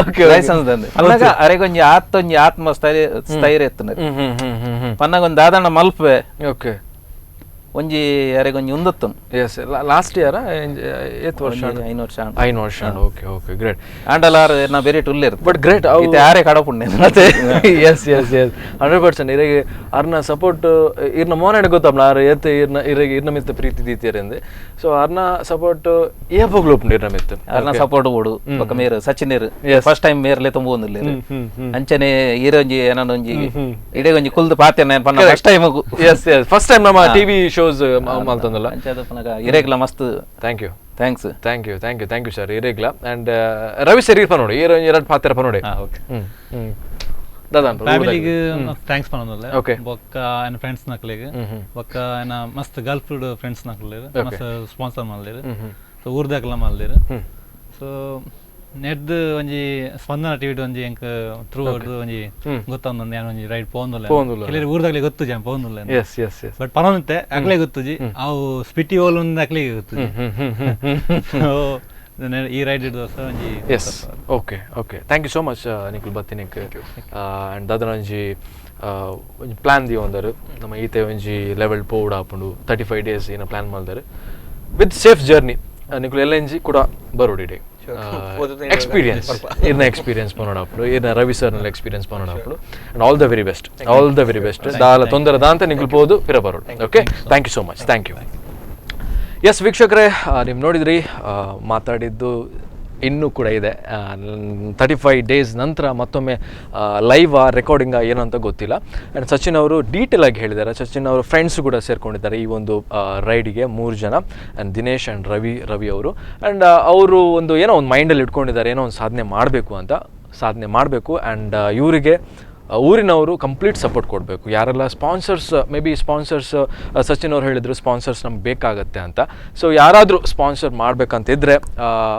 ಓಕೆ ಲೈಸೆನ್ಸ್ ದಂದೆ ಪನ್ನಗ ಅರೆಗೊಂಜಿ ಆತ್ತೊಂಜಿ ಆತ್ಮ ಸ್ಥೈರ್ಯ ಸ್ಥೈರ್ಯ ಎತ್ತುನ ಪನ್ನಗ ಒಂಜಿ ದಾದಣ್ಣ ಮಲ್ಪೆ. ಓಕೆ ಒಂಜಿ ಅರೆಗೊಂಜಿ ಉಂದತ್ತು. S last year ಏತ್ ವರ್ಷ? 5 ವರ್ಷ. 5 ವರ್ಷ. Okay okay great. ಆಂಡಲಾರ್ ನಾ ಬೇರೆ ಟುಲ್ಲೇರ್ ಬಟ್ ಗ್ರೇಟ್ ಇತ್ತೆ ಆರೆ ಕಡಪುಂಡೆ. S S S 100% ಇರೆಗೆ ಅರ್ನ support ಇರ್ನ ಮೋನಾಡ್ ಗೊತ್ತಪ್ಪ ಆರ್ ಏತ್ ಇರ್ನ ಇರೆಗೆ ಇರ್ನ ಮಿತ್ತ ಪ್ರೀತಿ ದೀತಿಯರೆಂದು. ಸೊ ಅರ್ನ ಸಪೋರ್ಟ್ ಏಪೋಗ್ಲು ಉಪ್ಪುಂಡು ಇರ್ನ ಮಿತ್ತ ಅರ್ನ ಸಪೋರ್ಟ್ ಬೋಡು ಬೊಕ್ಕ ಮೇರ್ ಸಚಿನ್ ಫಸ್ಟ್ ಟೈಮ್ ಮೇರ್ಲೆ ತುಂಬೊಂದುಲ್ಲೇರು ಅಂಚನೆ ಈರೊಂಜಿ ಏನೊಂಜಿ ಇಡೇ ಒಂಜಿ ಕುಲ್ದು ಪಾತೆ ಪನ್ನ first time. Yes yes first time ನಮ್ಮ ಟಿವಿ ಶೋಸ್ ಮಲ್ತಂದಲ್ಲ ಇರೇಗ್ಲ ಮಸ್ತ್. Thank you thanks thank you thank you thank you sir ಇರೇಗ್ಲ. And Ravi sir ಇರ್ಪ ನೋಡಿ ಈರ ಎರಡು ಪಾತ್ರ ನೋಡಿ. ಓಕೆ ದಾದಾ ಫ್ಯಾಮಿಲಿಗೆ thanks ಪನ್ನೊಂದುಲ್ಲೆ. ಓಕೆ ಬೊಕ್ಕ ಎನ್ನ ಫ್ರೆಂಡ್ಸ್ ನಕ್ಲೆಗ್ ಬೊಕ್ಕ ಎನ್ನ ಮಸ್ತ್ ಗಲ್ಫ್ ಫ್ರೆಂಡ್ಸ್ ನಕ್ಲೆಗ್ ಮಸ್ತ್ ಸ್ಪಾನ್ಸರ್ ಮಲ್ದೇರು. ಸೊ ಊರ್ದಾಕ್ಲ ಮಲ್ದೇರು. ಸೊ ನೆಡ್ದು ಒಂಜಿ ಸ್ಪಂದನ ಟಿವಿ ಒಂಜಿ ಎಂಕ್ ಥ್ರೂ ಒಂಜಿ ಗೊತ್ತೊಂದು ಯಾನ್ ಒಂಜಿ ರೈಡ್ ಪೋಂದುಲ್ಲೆ ಕೆಲವರು ಊರ್ದಾಗ್ಲೆ ಗೊತ್ತುಜಿ ಯಾನ್ ಪೋಂದುಲ್ಲೆ. S S S but ಪನೊಂತೆ ಅಕ್ಲೆ ಗೊತ್ತುಜಿ ಅವು ಸ್ಪಿಟಿ ಓಲ್ ಒಂದು ಅಕ್ಲೆಗೆ ಗೊತ್ತುಜಿ. ಸೊ ಈ ರೈಡ್ ದೋಸ ಒಂಜಿ yes okay okay thank you so much ನಿಕ್ಲು ಬತ್ತಿನಿಕ್. And ದಾದನ ಒಂಜಿ ಒಂಜಿ ಪ್ಲಾನ್ ದೀವೊಂದರು ನಮ್ಮ ಈತೆ ಒಂಜಿ ಲೆವೆಲ್ ಪೋವಡ ಆಪುಂಡು 35 ಡೇಸ್ ಏನ ಪ್ಲಾನ್ ಮಲ್ದರು with safe journey. ನಿಕ್ಲು ಎಲ್ಲ ಇಂಜಿ ಕೂಡ ಬರೋಡಿ ಎಕ್ಸ್ಪೀರಿಯನ್ಸ್ ಇರ್ನ ಎಕ್ಸ್ಪೀರಿಯನ್ಸ್ ಪನೋಡಾಪುಡು ಇರ್ನ ರವಿ ಸರ್ನ experience ಪನೋಡಾಪುಡು. And all the very best all the very best. ದಾಲ ತೊಂದರೆ ದಾಂತ ನಿಕ್ಲು ಪೋದು ಪಿರ ಬರೋಡು. Okay thank you so much thank you. Yes ವೀಕ್ಷಕರೇ ನೀವು ನೋಡಿದ್ರಿ ಮಾತಾಡಿದ್ದು ಇನ್ನೂ ಕೂಡ ಇದೆ. 35 ಡೇಸ್ ನಂತರ ಮತ್ತೊಮ್ಮೆ ಲೈವ್ ಆ ರೆಕಾರ್ಡಿಂಗ ಏನು ಅಂತ ಗೊತ್ತಿಲ್ಲ. ಆ್ಯಂಡ್ ಸಚಿನ್ ಅವರು ಡೀಟೇಲ್ ಆಗಿ ಹೇಳಿದ್ದಾರೆ. ಸಚಿನ್ ಅವರು ಫ್ರೆಂಡ್ಸ್ ಕೂಡ ಸೇರಿಕೊಂಡಿದ್ದಾರೆ ಈ ಒಂದು ರೈಡಿಗೆ 3 ಜನ. ಆ್ಯಂಡ್ ದಿನೇಶ್ ಆ್ಯಂಡ್ ರವಿ ಅವರು. ಆ್ಯಂಡ್ ಅವರು ಒಂದು ಏನೋ ಒಂದು ಮೈಂಡಲ್ಲಿ ಇಟ್ಕೊಂಡಿದ್ದಾರೆ, ಏನೋ ಒಂದು ಸಾಧನೆ ಮಾಡಬೇಕು ಅಂತ, ಸಾಧನೆ ಮಾಡಬೇಕು. ಆ್ಯಂಡ್ ಇವರಿಗೆ ಊರಿನವರು ಕಂಪ್ಲೀಟ್ ಸಪೋರ್ಟ್ ಕೊಡಬೇಕು. ಯಾರೆಲ್ಲ sponsors, maybe sponsors Sachin ಅವರು ಹೇಳಿದರು ಸ್ಪಾನ್ಸರ್ಸ್ ನಮ್ಗೆ ಬೇಕಾಗತ್ತೆ ಅಂತ. ಸೊ ಯಾರಾದರೂ ಸ್ಪಾನ್ಸರ್ ಮಾಡಬೇಕಂತಿದ್ರೆ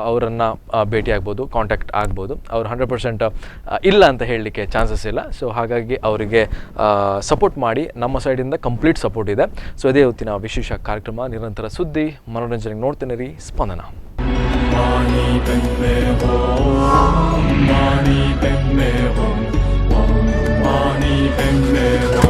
ಅವರನ್ನು ಭೇಟಿ ಆಗ್ಬೋದು, ಕಾಂಟ್ಯಾಕ್ಟ್ ಆಗ್ಬೋದು. ಅವ್ರು 100% ಇಲ್ಲ ಅಂತ ಹೇಳಲಿಕ್ಕೆ ಚಾನ್ಸಸ್ ಇಲ್ಲ. ಸೊ ಹಾಗಾಗಿ ಅವರಿಗೆ ಸಪೋರ್ಟ್ ಮಾಡಿ, ನಮ್ಮ ಸೈಡಿಂದ ಕಂಪ್ಲೀಟ್ ಸಪೋರ್ಟ್ ಇದೆ. ಸೊ ಇದೇ ಹೊತ್ತಿನ ವಿಶೇಷ ಕಾರ್ಯಕ್ರಮ ನಿರಂತರ ಸುದ್ದಿ ಮನೋರಂಜನೆಗೆ ನೋಡ್ತೇನೆ ರೀ ಸ್ಪಂದನ. Mani Padme Hum, Mani Padme Hum, Om Mani Padme Hum.